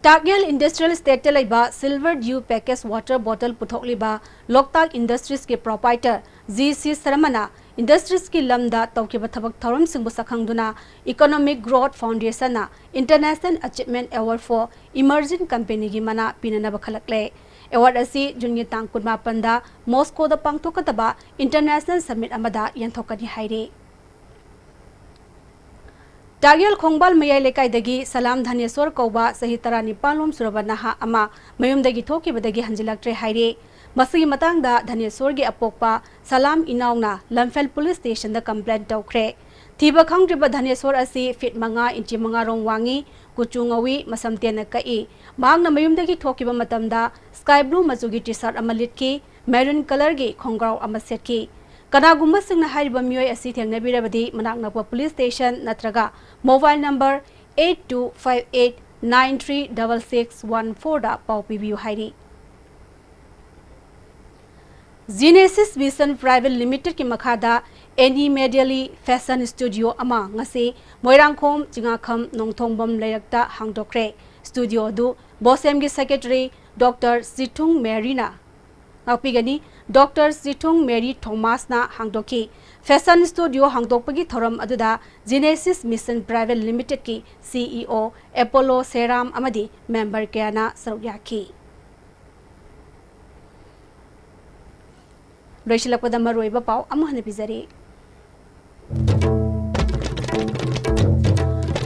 ꯇꯥꯛꯌꯦꯜ industrial estateꯇ ꯂꯩꯕ Silver Dew package water bottle ꯄꯨꯊꯣꯛꯂꯤꯕ ꯂꯣꯛꯇꯥꯛ Industriesꯀꯤ proprietor G C ꯁꯔꯃꯅ industriesꯀꯤ ꯂꯝꯗ ꯇꯧꯈꯤꯕ ꯊꯕꯛ ꯊꯧꯔꯝꯁꯤꯡꯕꯨ ꯁꯛꯈꯪꯗꯨꯅ Economic Growth Foundationꯅ International Achievement Award for Emerging Companyꯒꯤ ꯃꯅꯥ ꯄꯤꯅꯅꯕ ꯈꯜꯂꯛꯂꯦ꯫ Award ꯑꯁꯤ Juneꯒꯤ ꯇꯥꯡ ꯀꯨꯟꯃꯥꯄꯟꯗ Moscowꯗ ꯄꯥꯡꯊꯣꯛꯀꯗꯕ International Summit ꯑꯃꯗ ꯌꯦꯟꯊꯣꯛꯀꯅꯤ ꯍꯥꯏꯔꯤ꯫ ꯇꯥꯛꯌꯦꯜ ꯈꯣꯡꯕꯥꯜ ꯃꯌꯥꯏ ꯂꯩꯀꯥꯏꯗꯒꯤ ꯁꯂꯥꯝ ꯙꯅꯦꯁꯣꯔ ꯀꯧꯕ ꯆꯍꯤ ꯇꯔꯥꯅꯤꯄꯥꯟ ꯂꯣꯝ ꯁꯨꯔꯕ ꯅꯍꯥ ꯑꯃ ꯃꯌꯨꯝꯗꯒꯤ ꯊꯣꯛꯈꯤꯕꯗꯒꯤ ꯍꯟꯖꯤꯜꯂꯛꯇ꯭ꯔꯦ ꯍꯥꯏꯔꯤ꯫ ꯃꯁꯤꯒꯤ ꯃꯇꯥꯡꯗ ꯙꯅꯦꯁꯣꯔꯒꯤ ꯑꯄꯣꯛꯄ ꯁꯂꯥꯝ ꯏꯅꯥꯎꯅ ꯂꯝꯐꯦꯜ police stationꯗ complaint ꯇꯧꯈ꯭ꯔꯦ꯫ ꯊꯤꯕ ꯈꯪꯗ꯭ꯔꯤꯕ ꯙꯅꯦꯁꯣꯔ ꯑꯁꯤ feet ꯃꯉꯥ inch ꯃꯉꯥ ꯔꯣꯝ ꯋꯥꯡꯉꯤ, ꯀꯨꯆꯨ ꯉꯧꯏ, ꯃꯁꯝ ꯇꯦꯟꯅ ꯀꯛꯏ꯫ ꯃꯍꯥꯛꯅ ꯃꯌꯨꯝꯗꯒꯤ ꯊꯣꯛꯈꯤꯕ ꯃꯇꯝꯗ sky blue ꯃꯆꯨꯒꯤ T-shirt ꯑꯃ ꯂꯤꯠꯈꯤ, maroon colourꯒꯤ ꯈꯣꯡꯒ꯭ꯔꯥꯎ ꯑꯃ ꯁꯦꯠꯈꯤ꯫ ꯀꯅꯥꯒꯨꯝꯕꯁꯤꯡꯅ ꯍꯥꯏꯔꯤꯕ ꯃꯤꯑꯣꯏ ꯑꯁꯤ ꯊꯦꯡꯅꯕꯤꯔꯕꯗꯤ ꯃꯅꯥꯛ ꯅꯛꯄ police station ꯅꯠꯇ꯭ꯔꯒ mobile number eight two five eight nine three double six one fourꯗ ꯄꯥꯎ ꯄꯤꯕꯤꯌꯨ ꯍꯥꯏꯔꯤ꯫ Genesis Vision Private Limitedꯀꯤ ꯃꯈꯥꯗ Annie Medley Fashion Studio ꯑꯃ ꯉꯁꯤ ꯃꯣꯏꯔꯥꯡꯈꯣꯝ ꯆꯤꯉꯥꯈꯝ ꯅꯣꯡꯊꯣꯡꯕꯝ ꯂꯩꯔꯛꯇ ꯍꯥꯡꯗꯣꯛꯈ꯭ꯔꯦ꯫ Studio ꯑꯗꯨ BOSEMꯒꯤ secretary Doctor ꯆꯤꯊꯨꯡ ꯃꯦꯔꯤꯅ ꯉꯥꯛꯄꯤꯒꯅꯤ꯫ Doctor ꯆꯤꯊꯨꯡ Mary ꯊꯣꯃꯥꯁꯅ ꯍꯥꯡꯗꯣꯛꯈꯤ꯫ Fashion studio ꯍꯥꯡꯗꯣꯛꯄꯒꯤ ꯊꯧꯔꯝ ꯑꯗꯨꯗ Genesis Mission Private Limitedꯀꯤ CEO ꯑꯦꯄꯣꯂꯣ ꯁꯦꯔꯥꯝ ꯑꯃꯗꯤ member ꯀꯌꯥꯅ ꯁꯔꯨꯛ ꯌꯥꯈꯤ꯫ ꯂꯣꯏꯁꯤꯜꯂꯛꯄꯗ ꯃꯔꯨꯑꯣꯏꯕ ꯄꯥꯎ ꯑꯃꯨꯛ ꯍꯟꯅ ꯄꯤꯖꯔꯤ꯫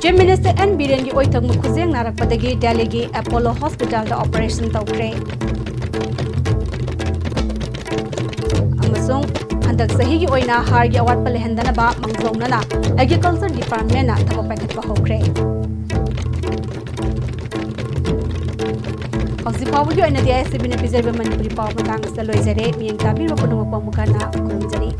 Chief Minister N ꯕꯤꯔꯦꯟꯒꯤ ꯑꯣꯏꯊꯪ ꯃꯈꯨꯖꯦꯡ ꯅꯥꯔꯛꯄꯗꯒꯤ ꯗꯦꯜꯂꯤꯒꯤ ꯑꯦꯄꯣꯂꯣ ꯍꯣꯁꯄꯤꯇꯥꯜꯗ ꯑꯣꯄꯔꯦꯁꯟ ꯇꯧꯈ꯭ꯔꯦ꯫ ꯑꯃꯁꯨꯡ ꯍꯟꯗꯛ ꯆꯍꯤꯒꯤ ꯑꯣꯏꯅ ꯍꯥꯔꯒꯤ ꯑꯋꯥꯠꯄ ꯂꯩꯍꯟꯗꯅꯕ ꯃꯥꯡꯖꯧꯅꯅ ꯑꯦꯒ꯭ꯔꯤꯀꯜꯆꯔ ꯗꯤꯄꯥꯔꯠꯃꯦꯟꯅ ꯊꯕꯛ ꯄꯥꯏꯈꯠꯄ ꯍꯧꯈ꯭ꯔꯦ꯫ ꯍꯧꯖꯤꯛ ꯐꯥꯎꯕꯒꯤ ꯑꯣꯏꯅꯗꯤ ꯑꯥꯏ ꯑꯦꯁ ꯇꯤ ꯚꯤꯅ ꯄꯤꯖꯔꯤꯕ ꯃꯅꯤꯄꯨꯔꯤ ꯄꯥꯎ ꯃꯇꯥꯡ ꯑꯁꯤꯗ ꯂꯣꯏꯖꯔꯦ꯫ ꯃꯤꯠꯌꯦꯡ ꯇꯥꯕꯤꯔꯤꯕ ꯄꯨꯝꯅꯃꯛꯄꯨ ꯑꯃꯨꯛ ꯍꯟꯅ ꯈꯨꯔꯨꯝꯖꯔꯤ꯫